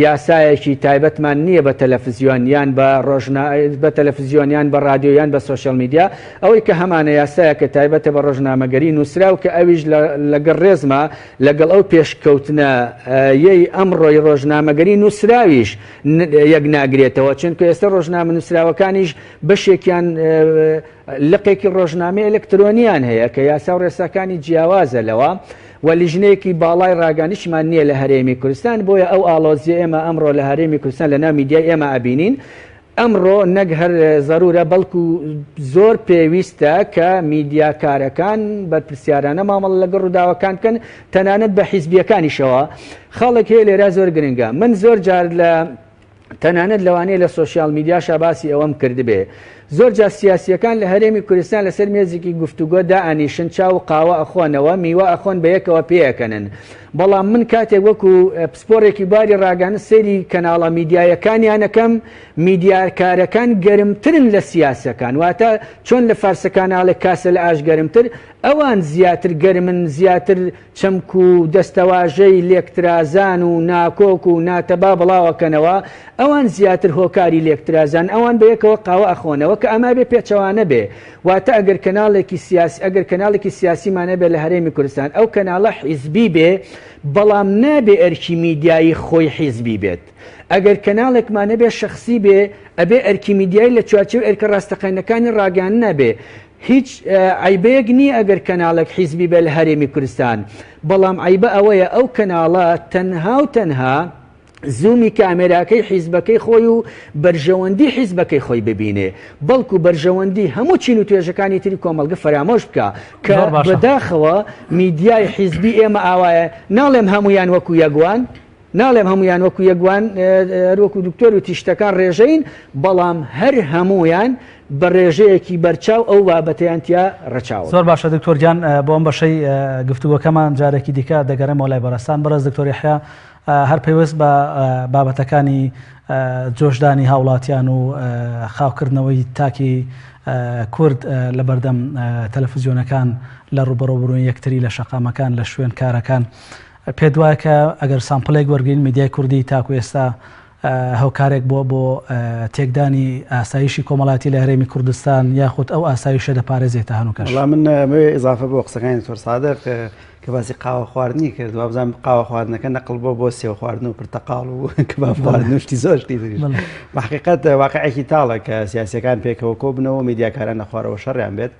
یاسایەکی تایبەتمان نییە بە تەلەفزیۆن یان بە ڕۆژنا بە تەلەفزیۆن یان بە ڕادیۆ یان بە سۆشیال میدیا، ئەوەی کە هەمانە یاسایەکە تایبەتە بە ڕۆژنامەگەری نووسراو کە ئەویش لەگەڵ ڕێزما لەگەڵ ئەو پێشکەوتنە یەی ئەمڕۆی ڕۆژنامەگەری نووسراویش یەک ناگرێتەوە، چونکە ئێستا ڕۆژنامە نووسراوەکانیش بەشێکیان لقێکی ڕۆژنامەی ئەلکترۆنیان هەیە کە یاسا و ڕێساکانی جیاوازە لەوە و لیژنەیەکی باڵای ڕاگەیاندنیشمان نییە لە هەرێمی کوردستان، بۆیە ئەو ئاڵۆزیە ئێمە ئەمڕۆ لە هەرێمی کوردستان لە ناو میدیای ئێمە ئەبینین ئەمڕۆ نەک هەر زەرورە بەڵکو زۆر پێویستە کە میدیاکارەکان بەرپرسیارانە مامەڵە لەگەڵ ڕووداوەکان بکەن تەنانەت بە حیزبیەکانیشەوە خاڵێک هەیە لێرە زۆر گرنگە من زۆر جار لە تەنانەت لەوانەیە لە سۆشیال میدیاشا باسی ئەوەم کردبێ. زۆر جار سیاسییەکان لە هەرێمی کوردستان لەسەر مێزێکی گفتوگۆ دائەنیشن چا و قاوە ئەخۆنەوە، میوە ئەخۆن بەیەکەوە پێئەکەنن. بەڵام من کاتێک وەکو پسپۆڕێکی بواری ڕاگەیاندن سەیری کەناڵە میدیایەکانیان ئەکەم، میدیاکارەکان گەرمترن لە سیاسەکان. واتە چۆن لە فارسەکان ئاڵێ کاسە لە ئاش گەرمتر، ئەوان زیاتر گەرمن، زیاتر چەمک و دەستەواژەی لێکترازان و ناکۆک و ناتەبا بڵاوەکەنەوە، ئەوان زیاتر هۆکاری لێکترازان، ئەوان بەیەکەوە قاوە ئەخۆنەوە کە ئەمە ئەبێ پێچەوانە بێ، واتە ئەگەر کەناڵێکی سیاسی ئەگەر کەناڵێکی سیاسیمان هەبێ لە هەرێمی کوردستان ئەو کەناڵە حیزبی بێ بەڵام نابێ ئەرکی میدیایی خۆی حیزبی بێت، ئەگەر کەناڵێکمان هەبێ شەخسی بێ ئەبێ ئەرکی میدیایی لە چوارچێوەی ئەرکە ڕاستەقینەکانی ڕاگەیاندنا بێ، هیچ عەیبەیەک نییە ئەگەر کەناڵێک حیزبی بێ لە هەرێمی کوردستان، بەڵام عەیبە ئەوەیە ئەو کەناڵە تەنها و تەنها زوومی کامێراکەی حیزبەکەی خۆی و بەرژەوەندی حیزبەکەی خۆی ببینێ، بەڵکو بەرژەوەندی هەموو چین و توێژەکانی تری کۆمەڵگە فەرامۆش بکا، کە زۆر باشە. بەداخەوە میدیای حیزبی ئێمە ئاوایە، ناڵێم هەموویان وەکو یەک وان، ناڵێم هەموویان وەکو یەک وان، هەروەکو دکتۆر وتی شتەکان ڕێژەین، بەڵام هەر هەموویان بە ڕێژەیەکی بەرچاو ئەو بابەتەیان تیا ڕەچاوە. زۆر باشە دکتۆر گیان، بۆ ئەم بەشەی گفتوگۆکەمان جارێکی دیکە دەگەڕێمەوە لای بەڕێزتان. بەڕێز دکتۆر یەحیا، هەر پەیوەست بە بابەتەکانی جۆشدانی هاوڵاتیان و خاوکردنەوەی تاکی کورد لە بەردەم تەلەفزیۆنەکان، لە ڕووبەڕووبوونەوەی یەکتری لە شەقامەکان، لە شوێن کارەکان، پێت وایە کە ئەگەر سامپڵێک وەرگرین میدیای کوردی تاکو ئێستا هۆکارێک بووە بۆ تێکدانی ئاسایشی کۆمەڵاتی لە هەرێمی کوردستان یاخود ئەو ئاسایشە دەپارێزێت تا هەنووکەش؟ وەڵا من ئەمەوێ ئیزافە بۆ قسەکانی دکتۆر سادق کە باسی قاوە خواردنی کرد وابزانم قاوە خواردنەکە نەقڵ بۆ بۆ سێو خواردن و پرتەقاڵ و کباب خواردن و شتی زۆر شتی تریش. بە حقیقەت واقعێکی تاڵە کە سیاسیەکان پێکەوە کۆبنەوە میدیاکاران لە خوارەوە شەڕیان بێت.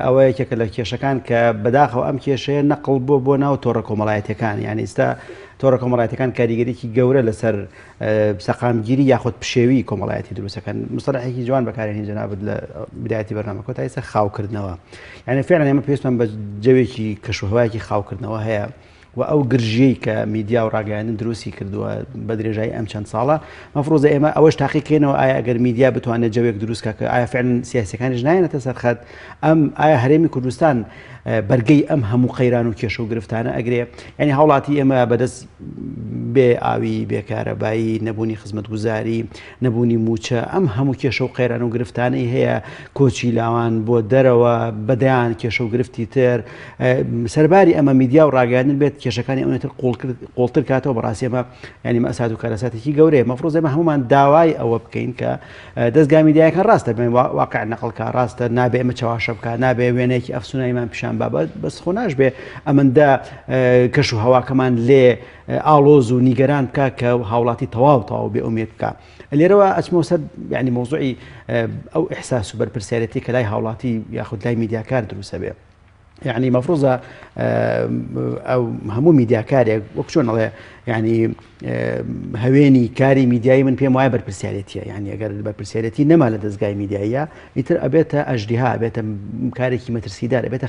ئەوە یەکێکە لە کێشەکان کە بەداخەوە ئەم کێشەیە نەقڵ بووە بۆ ناو تۆڕە کۆمەڵایەتەکان یعنی ئیستا تۆڕە کۆمەڵایەتەکان کاریگەریی گەورە لەسەر سەقامگیری یاخود پشێوی کۆمەڵایەتی دروستەکەن مستەلحێکی جوان بەکارێنی جەنابت لە بدایەتی بەرنامە کۆتایی سەر خاوکردنەوە یعنی فعلا ئێمە پێویستمان بە جەوێکی کەشوهەوایەکی خاوکردنەوە هەیە و ئەو گرژیەی کە میدیا و ڕاگەیاندن دروستی کردووە بە درێژایی ئەم چەند ساڵە مەفروزە ئێمە ئەوەش تاقیکەینەوە ئایا ئەگەر میدیا بتوانێت جەوێک دروست کە ئایا فعلا سیاسەکانیش نایەنێتە سەر خەت ئەم ئایا هەرێمی کوردستان بەرگەی ئەم هەموو قەیران و کێشە و گرفتانە ئەگرێ؟ یعنی هاوڵاتی ئێمە بەدەست بێ ئاوی، بێ کارەبایی، نەبوونی خزمەتگوزاری، نەبوونی مووچە، ئەم هەموو کێشە و قەیران و گرفتانەی هەیە، کۆچی لاوان بۆ دەرەوە، بەدەیان کێشە و گرفتی تر، سەرباری ئەمە میدیا و ڕاگەیاندن بێت کێشەکانی ئەوەنە تر قوڵتر کاتەوە. بەڕاستی ئەمە یعنی مەسات و کارەساتێکی گەورەیە. مەفروض ئێمە هەمومان داوای ئەوە بکەین کە دەزگا میدیایەکان ڕاستە بێن واقع نەقڵ کا، ڕاستە نابێ ئێمە چەواشە بکا، نابێ وێنەیەکی ئەفسوناییمان پیشان با، بەس خۆ ناشبێ ئەمەندە کەش و هەواکەمان لێ ئاڵۆز و نیگەران بکا کە هاوڵاتی تەواو تەواو بێ ئومێد بکا. لێرەوە ئەچمەوە سەر یعنی مەوزوعی ئەو ئیحساس و بەرپرسیارەتی کە لای هاوڵاتی یاخود لای میدیاکار دروستە بێ. یعنی مەفروزە ئەو هەموو میدیاکارێک وەک چۆن ئەڵێ یعنی هەوێنی کاری میدیایی من پێم وایە بەرپرسیارەتیە، یعنی ئەگەر بەرپرسیارەتی نەما لە دەستگای میدیاییە ئیتر ئەبێتە ئەژدیها، ئەبێتە کارێکی مەترسیدار، ئەبێتە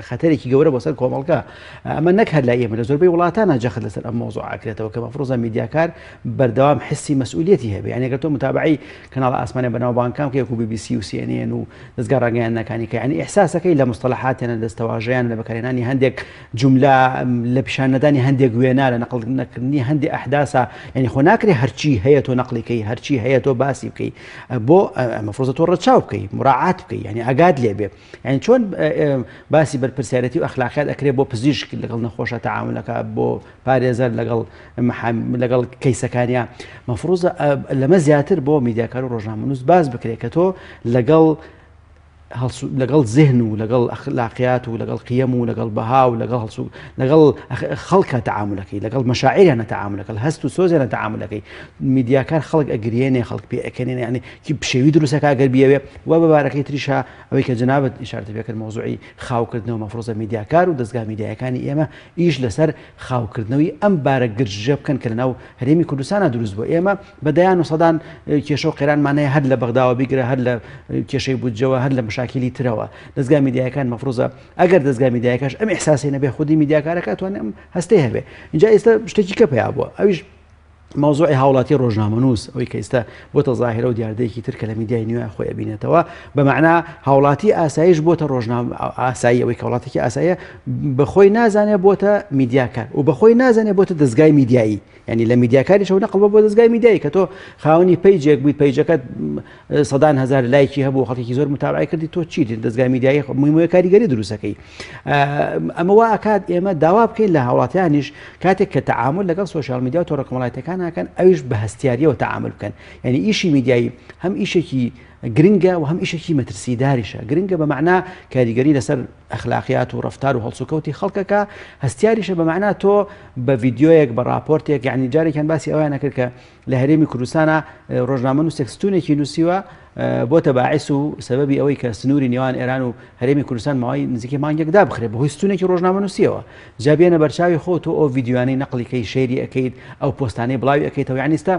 خەتەرێکی گەورە بۆ سەر کۆمەڵگا. ئەمە نەک هەر لای ئێمە، لە زۆربەی وڵاتانە جەخت لەسەر ئەم مەوزوع ئەکرێتەوە کە مەفروزە میدیاکار بەردەوام حسی مەسئولیەتی هەبێ. یعنی ئەگەر تۆ متابعەی کەناڵە ئاسمانیە بەناوبانگەکان بکەی وەکو بی بی سی و سی ئێن ئێن و دەزگا ڕاگەیاندنەکانی کە یعنی ئیحساسەکەی لە مستەلەحاتیان لە دەستەواژەیان لە بەکارهێنانی هەندێک جوملە لە پیشان نەدانی هەندێک وێنا لە نەقل نەکردنی هەندێک ئەحداسا، یعنی خۆ ناکرێ هەرچی هەیە تۆ نەقلی کەی، هەرچی هەیە تۆ باسی بکەی، بۆ مەفروزە تۆ ڕەچاو بکەی، مراعات بکەی، یعنی ئاگات لێ بێ. یعنی چۆن باسی بەرپرسیارەتی و ئەخلاقیات ئەکرێ بۆ پزیشک لەگەڵ نەخۆشە تەعامولەکە، بۆ پارێزەر لەگەڵ لەگەڵ کەیسەکانیا، مەفروزە لەمە زیاتر بۆ میدیاکار و ڕۆژنامەنووس باس بکرێت کە تۆ لەگەڵ لەگەڵ زهن و لەگەڵ ئەخلاقیات و لەگەڵ قیەم و لەگەڵ بەها و لەگەڵ هەڵسو لەگەڵ خەڵکە تەعاملەکەی، لەگەڵ مەشاعریانە تەعاملەکە، هەست و سۆزیانە تەعاملەکەی. میدیاکار خەڵک ئەگریێنێ، خەڵک پێ ئەکەنێنێ، یعنی کی پشێوی دروستەکە ئەگەر بیەوێ. و بە بارەکەی تریشا ئەوەی کە جەنابت ئیشارەت پێ کرد مەوزوعی خاوکردنەوە، مەفروزە میدیاکار و دەزگا میدیایەکانی ئێمە ئیش لەسەر خاوکردنەوەی ئەم بارە گرژە بکەن کە لەناو هەرێمی کوردستانە دروست بووە. ئێمە بە دەیان و سەدان کێشە و قەیرانمان هەیە، هەر لە بەغداوە بیگرە، هەر لە کێشەی بودجەوە، هەر لە مشاکلی ترەوە. دەزگا میدیایەکان مەفروزە ئەگەر دەزگا میدیایەکەش ئەم ئیحساسی نەبێ، خودی میدیاکارەکە توانێت ئەم هەستەی هەبێ. اینجا ئێستا شتێکی کە پەیا بووە، ئەویش مەوزوعی هاوڵاتی ڕۆژنامەنووس، ئەوەی کە ئێستا بۆتە زاهیرە و دیاردەیەکی تر کە لە میدیای نوێ خۆی ئەبینێتەوە. بە مەعنا هاوڵاتی ئاسایش بۆتە ڕۆژنامە ئاسایی، ئەوەی کە وڵاتێکی ئاساییە بەخۆی نازانێ بۆتە میدیاکار و بەخۆی نازانێ بۆتە دەزگای میدیایی، یعنی لە میدیاکاریشەوە نەقڵ بۆ دەزگای میدیایی کە تۆ خاوەنی page ێک بوویت، page ەکەت سەدان هەزار لایکی هەبوو، خەڵکێکی زۆر متابعی کردی، تۆ چیت دەزگای میدیایی مویمەوە کاریگەری دروستەکەی. ئەمە وا ئەکات ئێمە داوا بکەین لە هاوڵاتیانیش کاتێک کە تەعامل لەگەڵ social media و تۆڕە کۆمەڵایەتیەکان ئەکەن، ئەویش بە هەستیاریەوە تەعامل بکەن. یعنی ئیشی میدیایی هەم ئیشێکی گرنگە و هەم ئیشێکی مەترسیداریشە. گرنگە بە مەعنا کاریگەری لەسەر ئەخلاقیات و ڕەفتار و هەڵسوکەوتی خەڵکەکە، هەستیاریشە بە مەعنا تۆ بە ڤیدیۆیەک بە ڕاپۆرتێک، یعنی جارێکیان باسی ئەویان نەکرد کە لە هەرێمی کوردستانە ڕۆژنامەنووسێک ستونێکی نووسیوە بۆتە باعث و سەبەبی ئەوەی کە سنووری نێوان ئێران و هەرێمی کوردستان ماوەی نزیکەی مانگێک دابخرێ بەهۆی ستونێکی ڕۆژنامەنووسیەوە. جا بێنە بەرچاوی خۆ تۆ ئەو ڤیدیۆیانەی نەقلی کەی، share ی ئەکەیت، ئەو پۆستانەی بڵاوی ئەکەیتەوە، یعنی ئێستا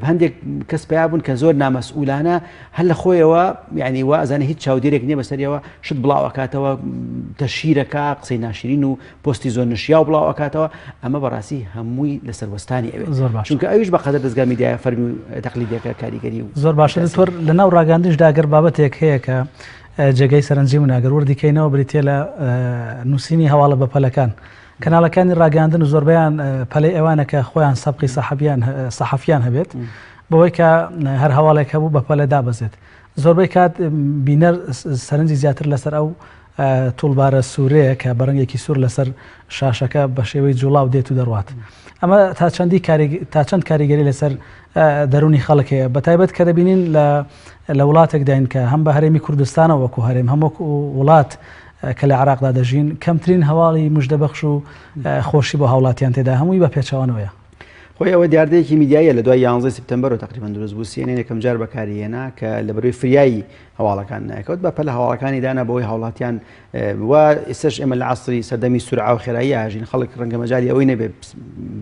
هەندێک کەس پیا بوون کە زۆر نامەسئولانە هەر لە خۆیەوە یعنی وا ئەزانێ هیچ چاودێرێک نییە بەسەریەوە، شت بڵاو ئەکاتەوە، تەشهیرەکە، قسەی ناشرین و پۆستی زۆر نشیاو بڵاو ئەکاتەوە. ئەمە بەڕاستی هەمووی لەسەر وەستانی ئەوێت، زۆر باش، چونکە ئەویش بە قەدەر دەزگا میدیایە فەرمی و تەقلیدیەکە کاریگەری و زۆر باشە دکتۆر. لەناو ڕاگەاندنیشدا گەر بابەتێک هەیە کە جێگەی سەرنجی منە گەر وردی کەینەوە بریتیە لە نووسینی هەواڵە بەپەلەکان. کەناڵەکانی ڕاگەاندن و زۆربەیان پەلەی ئەوانە کە خۆیان سەبقی سەحەبیان سەحەفیان هەبێت، بەوەی کە هەر هەواڵێک هەبوو بەپەلە دابەزێت. زۆربەی کات بینەر سەرنجی زیاتر لەسەر ئەو toolbar ە سوورەیە کە بە ڕەنگێکی سوور لەسەر شاشەکە بە شێوەی جوڵاو دێت و دەڕوات. ئەمە تا چەندی تا چەند کاریگەری لەسەر دەروونی خەڵک هەیە، بە تایبەت کە دەبینین لە لە وڵاتێکداین کە هەم بە هەرێمی کوردستانەوە وەکو هەرێم هەم وەکو وڵات کە لە عێراقدا دەژین کەمترین هەواڵی مژدەبەخش و خۆشی بۆ هاوڵاتیان تێدا هەمووی بە پێچەوانەوەیە. خۆی ئەوە دیاردەیەکی میدیاییە لە دوای 11 سپتەمبەرەوە تقریبا دروست بوو. CNN یەکەم جار بەکاری هێنا کە لە بەرەی فریایی هەواڵەکان ناکەوت بە پەلە هەواڵەکانی دانا بەوەی هاوڵاتیان و ئێستاش ئێمە لە عەسری سەردەمی سورعە و خێرایی ئاژین، خەڵک ڕەنگە مەجالی ئەوەی نەبێت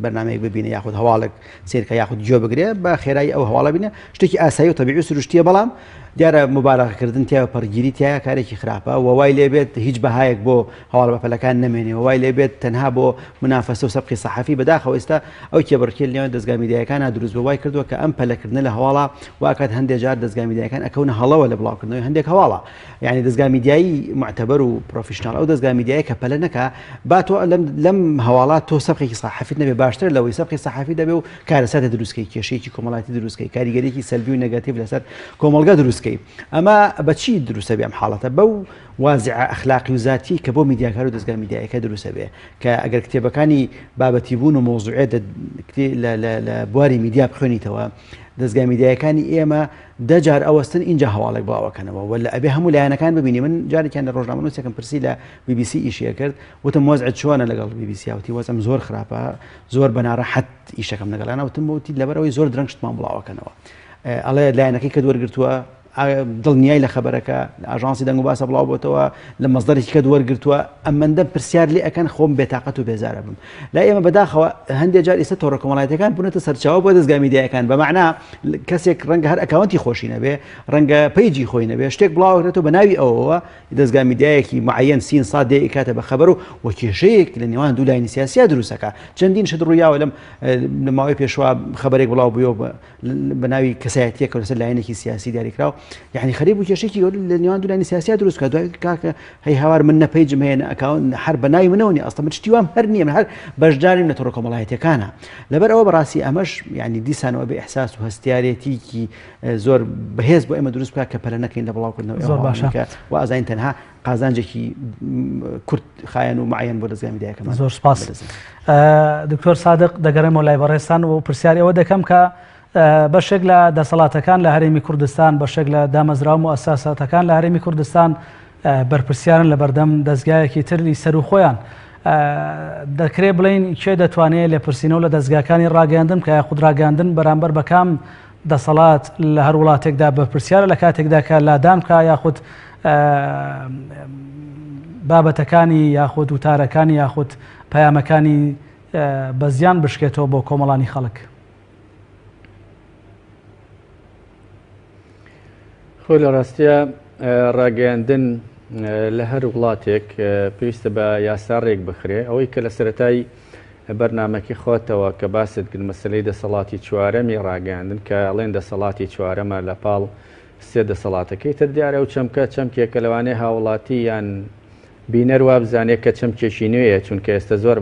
بەرنامەیەک ببینێ یاخود هەواڵێک سێرکە یاخود گوێ بگرێ، بە خێرایی ئەو هەواڵە بینە شتێکی ئاسایی و تەبیعی و سروشتیە. بەڵام دیارە موبالەغەکردن تیایە و پەڕگیری تیایە کارێکی خراپە و وای لێ بێت هیچ بەهایەک بۆ هەواڵە بەپەلەکان نەمێنێ و وای لێ بێت تەنها بۆ مونافەسە و سەبقی سەحەفی بەداخەوە ئێستا ئەو کێبڕکێ لە نێوان دەزگا میدیایەکانا دروست بووە وای کردووە کە ئەم پەلەکردنە لە هەواڵا وا ئەکات هەندێ جار دەزگا میدیایەکان ئەکەونە هەڵەوە لە بڵاوکردنەوەی هەندێک هەواڵا یعنی دەزگا میدیایی معتەبەر و professional ئەو دەزگا میدیایە کە پەلە نەکا با تۆ لەم لەم هەواڵا تۆ سەبقێکی سەحەفیت نەبێ باشترە لەوەی سەبقی سەحەفی دەبێ و کارەساتە دروستکەی کێشەیەکی کۆمەڵایەتی دروستکەی کاریگەریەکی سەلبی و negative لەسەر کۆمەڵگە دروستکەی ئەمە بەچی دروستە بێ ئەم حاڵەتە بەو وازعە ئەخلاقی و زاتی کە بۆ میدیاکار و دەزگا میدیایەکە دروستە بێ کە ئەگەر کتێبەکانی بابەتی بوون و مۆزوعێت لە بواری میدیا بخوێنیتەوە دەزگا میدیایەکانی ئێمە دەجار ئەوەستن اینجا هەواڵێک بڵاوەکەنەوە وە ئەبێ هەموو لایەنەکان ببینی من جارێکیان لە ڕۆژنامەنووسێکم پرسی لە BBC ئیشیە کرد وتم وەزعت چۆنە لەگەڵ BBC وتی وەزعم زۆر خراپە زۆر بە ناڕەحەت ئیشەکەم لەگەڵیانە وتم وتی لەبەرئەوەی زۆر درەنگ شتمان بڵاوەکەنەوە ئەڵێ لایەنەکەی کە وەرگرتووە دڵنیای لە خەبەرەکە لە ئاژانسی دەنگ و باسە بڵاو بۆتەوە لە مەزدەرێکی کە وەرگرتووە ئەمەندە پرسیار لێ ئەکەن خۆم بێتاقەت و بێزارە بم لای ئێمە بەداخەوە هەندێک جار ئێستا تۆڕە کۆمەڵایەتەکان بوونەتە سەرچاوە بۆ دەزگا میدیایەکان بە مەعنا کەسێک ڕەنگە هەر account ی خۆشی نەبێ ڕەنگە page ی خۆی نەبێ شتێک بڵاوەکرێتەوە بە ناوی ئەوەوە دەزگا میدیایەکی معەیەن سین سا دێ ئیکاتە بە خەبەر و و کێشەیەک لە نێوان دوو لایەنی سیاسیا دروستەکە چەندین شت ڕوویاوە لەم لە ماوەی پێشوا خەبەرێک بڵاو بوویەوە بە ناوی کەسایەتیەکە لەسەر لایەنێکی سیاسی دیاریکراو یعنی خەریک بوو کێشێکی گەورە لە نێوان دوو لایەنی سیاسیا دروست بکات دوای کاکە هەی هاوار من نە page م هەیە نە account هەر بە ناوی منەوە نیە ئەسڵەن من شتی وام هەر نییە من هەر بەشداریم لە تۆڕە کۆمەڵایەتیەکانە لەبەر ئەوە بەڕاستی ئەمەش یعنی دیسانەوە بێ ئیحساس و هەستیارێتیکی زۆر بەهێز بۆ ئێمە دروست بکات کە پەلە نەکەین لە بڵاوکردنەوەی زۆر باشە و ئازانین تەنها قازانجێکی کورت خایەن و معەن بۆ دەزگای میدیایەکەمان زۆر سپاس دکتۆر سادق دەگەڕێمەوە لای بەڕێزتان و پرسیاری ئەوە دەکەم کە بەشێک لە دەسەڵاتەکان لە هەرێمی کوردستان بەشێک لە دامەزراوە موئەساساتەکان لە هەرێمی کوردستان بەرپرسیارن لە بەردەم دەزگایەکی تری سەروو خۆیان. دەکرێ بڵێین کێ دەتوانێ لێپرسینەوە لە دەزگاکانی ڕاگەیاندن بکا یاخود ڕاگەیاندن بەرامبەر بە کام دەسەڵات لە هەر وڵاتێکدا بەرپرسیارە لە کاتێکدا کە لادان بکا یاخود بابەتەکانی یاخود وتارەکانی یاخود پەیامەکانی بە زیان بشکێتەوە بۆ کۆمەڵانی خەڵک؟ خۆی لە ڕاستیا ڕاگەیاندن لە هەر وڵاتێک پێویستە بە یاسا ڕێک بخرێ ئەوەی کە لە سەرەتای بەرنمەکی خۆتەوە کە باست کرد مەسلەی دەسەڵاتی چوارەمی ڕاگەیاندن کە ئەڵێن دەسەڵاتی چوارەمە لە پاڵ سێ دەسەڵاتەکەی تر دیارە ئەو چەمکە چەمکێکە لەوانەیە هاوڵاتی یان بینەر وابزانێت کە چەمکێکی نوێیە چونکە ئێستا زۆر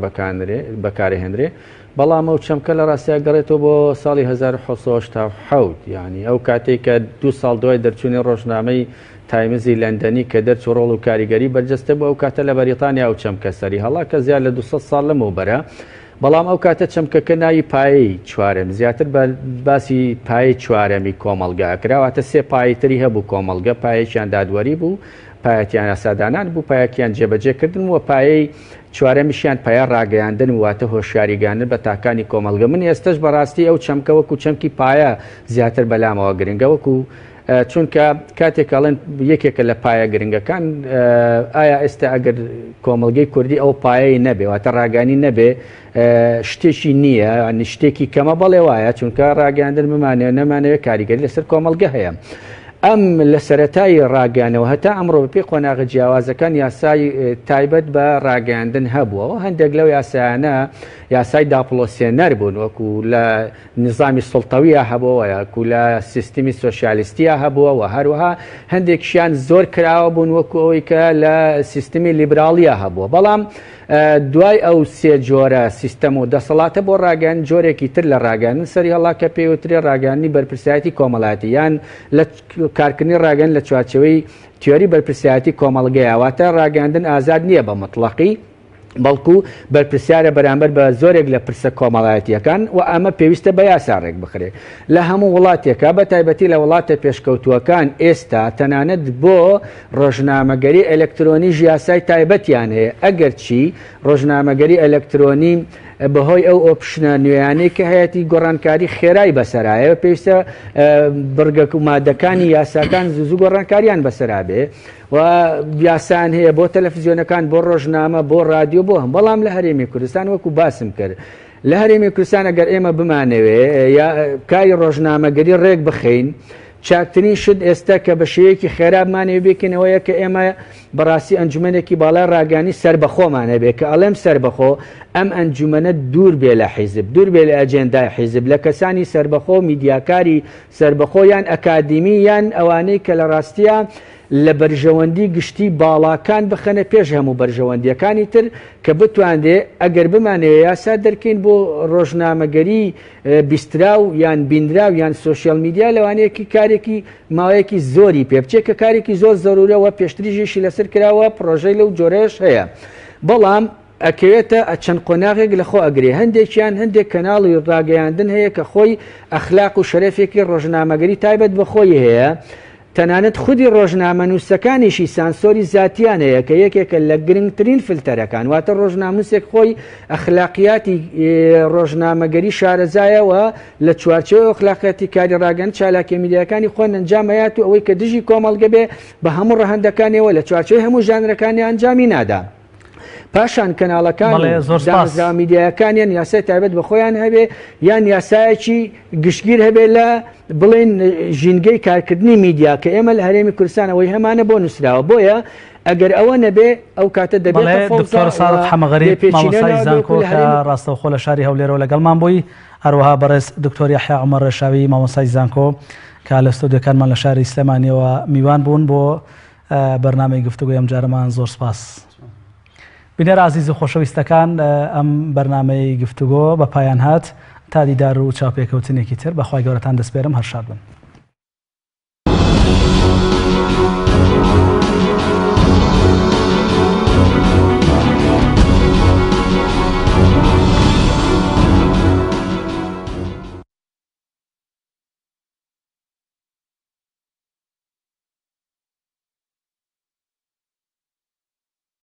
بەکارهێنرێ بەڵام ئەو چەمکە لە ڕاستیا گەڕێتەوە بۆ ساڵی 1970 یعنی ئەو کاتێک کە دوو ساڵ دوای دەرچوونی ڕۆژنامەی تایمزی لەندەنی کە دەرچوو ڕۆڵ و کاریگەری بەرجەستە بوو ئەو کاتە لە بەریتانیا ئەو چەمکە سەری هەڵا کە زیاد لە 200 ساڵ لەمەوبەرە بەڵام ئەو کاتە چەمکەکە ناوی پایەی چوارەم زیاتر بە باسی پایەی چوارەمی کۆمەڵگا کرا واتە سێ پایەی تری هەبوو کۆمەڵگە پایەکیان دادوەری بوو پایەکیان یاسادانان بوو پایەکیان جێبەجێکردن و پایەی چوارەمیشیان پایە ڕاگەیاندن واتە هۆشیاریگەیاندن بە تاکانی کۆمەڵگە من ئێستەش بەڕاستی ئەو چەمکە وەکو چەمکی پایە زیاتر بەلامەوە گرنگە وەکو چونکە کاتێک ئەڵێن یەکێکە لە پایە گرنگەکان ئایا ئێستا ئەگەر کۆمەڵگەی کوردی ئەو پایەی نەبێ واتە ڕاگانی نەبێ شتێکی نییە شتێکی کەمە بەڵێ وایە چونکە ڕاگەاندن بمانێ نەمانەوێت کاریگەری لەسەر کۆمەڵگە هەیە. ئەم لە سەتای ڕاگەیانەوە هەتا ئەمڕۆ بەپێی قۆناغە جیاوازەکان یاسای تایبەت بە ڕاگەیاندن هەبووەوە هەندێک لەو یاسایانە یاسای داپڵۆسێنەر بوون وەکو لە نیزامی سوڵتەوییا هەبووە یاکو لە سیستمی سۆسیالیستیا هەبووە و هەروەها هەندێکشیان زۆر کراوە بوون وەکو ئەوەی کە لە سیستمی لیبراڵیا هەبووە بەڵام دوای ئەو سێ جۆرە سیستەم و دەسەڵاتە بۆ ڕاگەیاندن جۆرێکی تر لە ڕاگەیاندن سەری هەڵا کە پێوترێ ڕاگەیاندنی بەرپرسیارەتی کۆمەڵایەتی یان لە کارکردنی ڕاگەیاندن لە چوارچێوەی تیۆری بەرپرسیارەتی کۆمەڵگەیە واتە ڕاگەیاندن ئازاد نییە بە مطلقی بەڵکو بەرپرسیارە بەرامبەر بە زۆرێک لە پرسە کۆمەڵایەتییەکان و ئەمە پێویستە بە یاسا ڕێکبخرێت لە هەموو وڵاتێکا بە تایبەتی لە وڵاتە پێشکەوتووەکان ئێستا تەنانەت بۆ ڕۆژنامەگەری ئەلکترۆنیش یاسای تایبەتیان هەیە ئەگەرچی ڕۆژنامەگەری ئەلکترۆنی بەهۆی ئەو option ە نوێیانەی کە هەیەتی گۆڕانکاری خێرای بەسەرایە پێویستە بڕگەک و مادەکانی یاساکان زوو زوو گۆڕانکاریان بەسەرا بێ و یاسایان هەیە بۆ تەلەفزیۆنەکان بۆ ڕۆژنامە بۆ ڕادیۆ بۆ هەم بەڵام لە هەرێمی کوردستان وەکو باسم کرد لە هەرێمی کوردستان ئەگەر ئێمە بمانەوێ یا کاری ڕۆژنامەگەری ڕێک بخەین چاکترین شت ئێستا کە بە شێوەیەکی خێرا بمانەوێ بیکەین ئەوەیە کە ئێمە بەڕاستی ئەنجومەنێکی باڵای ڕاگەیاندنی سەربەخۆمان هەبێ، کە ئەڵێم سەربەخۆ ئەم ئەنجومەنە دوور بێ لە حیزب، دوور بێ لە ئەجێندای حیزب، لە کەسانی سەربەخۆ و میدیاکاری سەربەخۆ یان ئەکادیمی یان ئەوانەی کە لە ڕاستیا لە بەرژەوەندی گشتی باڵاکان بخەنە پێش هەموو بەرژەوەندیەکانی تر کە بتوانرێ ئەگەر بمانەوێ یاسا دەرکەین بۆ ڕۆژنامەگەری بیستراو یان بینراو یان سۆشیال میدیا لەوانەیە کارێکی ماوەیەکی زۆری پێ بچێت کە کارێکی زۆر زەرورە وە پێشتریش ئیشی لەسەر کراوە پڕۆژەی لەو جۆرەش هەیە بەڵام ئەکەوێتە چەند قۆناغێک لە خۆ ئەگرێ هەندێکیان هەندێک کەناڵی ڕاگەیاندن هەیە کە خۆی ئەخلاق و شەرەفێکی ڕۆژنامەگەری تایبەت بە خۆی هەیە تەنانەت خودی ڕۆژنامەنووسەکانیشی سانسۆری زاتیان هەیە کە یەکێکە لە گرنگترین فلتەرەکان، واتە ڕۆژنامنووسێک خۆی ئەخلاقیاتی ڕۆژنامەگەری شارەزایە و لە چوارچێوەی ئەخلاقیاتی کاری ڕاگەیاندن چالاکیە میدیایەکانی خۆیان ئەنجام ئەیات و ئەوەی کە دژی کۆمەڵگە بێ بە هەموو ڕەهەندەکانیەوە لە چوارچێوەی هەموو ژانرەکانی ئەنجامی نادا. پاشان کەناڵەکان بەڵێ و زۆر سپاس. دامەزراوە میدیایەکانیان یاسای تایبەت بە خۆیان هەبێ یان یاسایەکی گشتگیر هەبێ لە بڵێن ژینگەی کارکردنی میدیا کە ئێمە لە هەرێمی کوردستان ئەوەی هەمانە بۆ نووسراوە بۆیە ئەگەر ئەوە نەبێ ئەو کاتە دەبێتە بەڵێ فەوزا دکتۆر و سادق حەمەغەریب لێپێچینەوە مامۆستای نابێ زانکۆ وەکو لە کە هەرێمی ڕاستەوخۆ لە شاری هەولێرەوە لەگەڵمان بووی هەروەها بەڕێز دکتۆر یەحیا عومەر ڕێشاوی مامۆستای زانکۆ کە لە ستۆدیۆکانمان لە شاری سلێمانیەوە میوان بوون بۆ بەرنامەی گفتوگۆی ئەمجارەمان زۆر سپاس. بینەرە ئازیز و خۆشەویستەکان ئەم بەرنامەی گفتوگۆ بە پایان هات تا دیدار و چاوپێکەوتنێکی تر بەخوای گەورەتان دەسپێرم هەر شاد بن.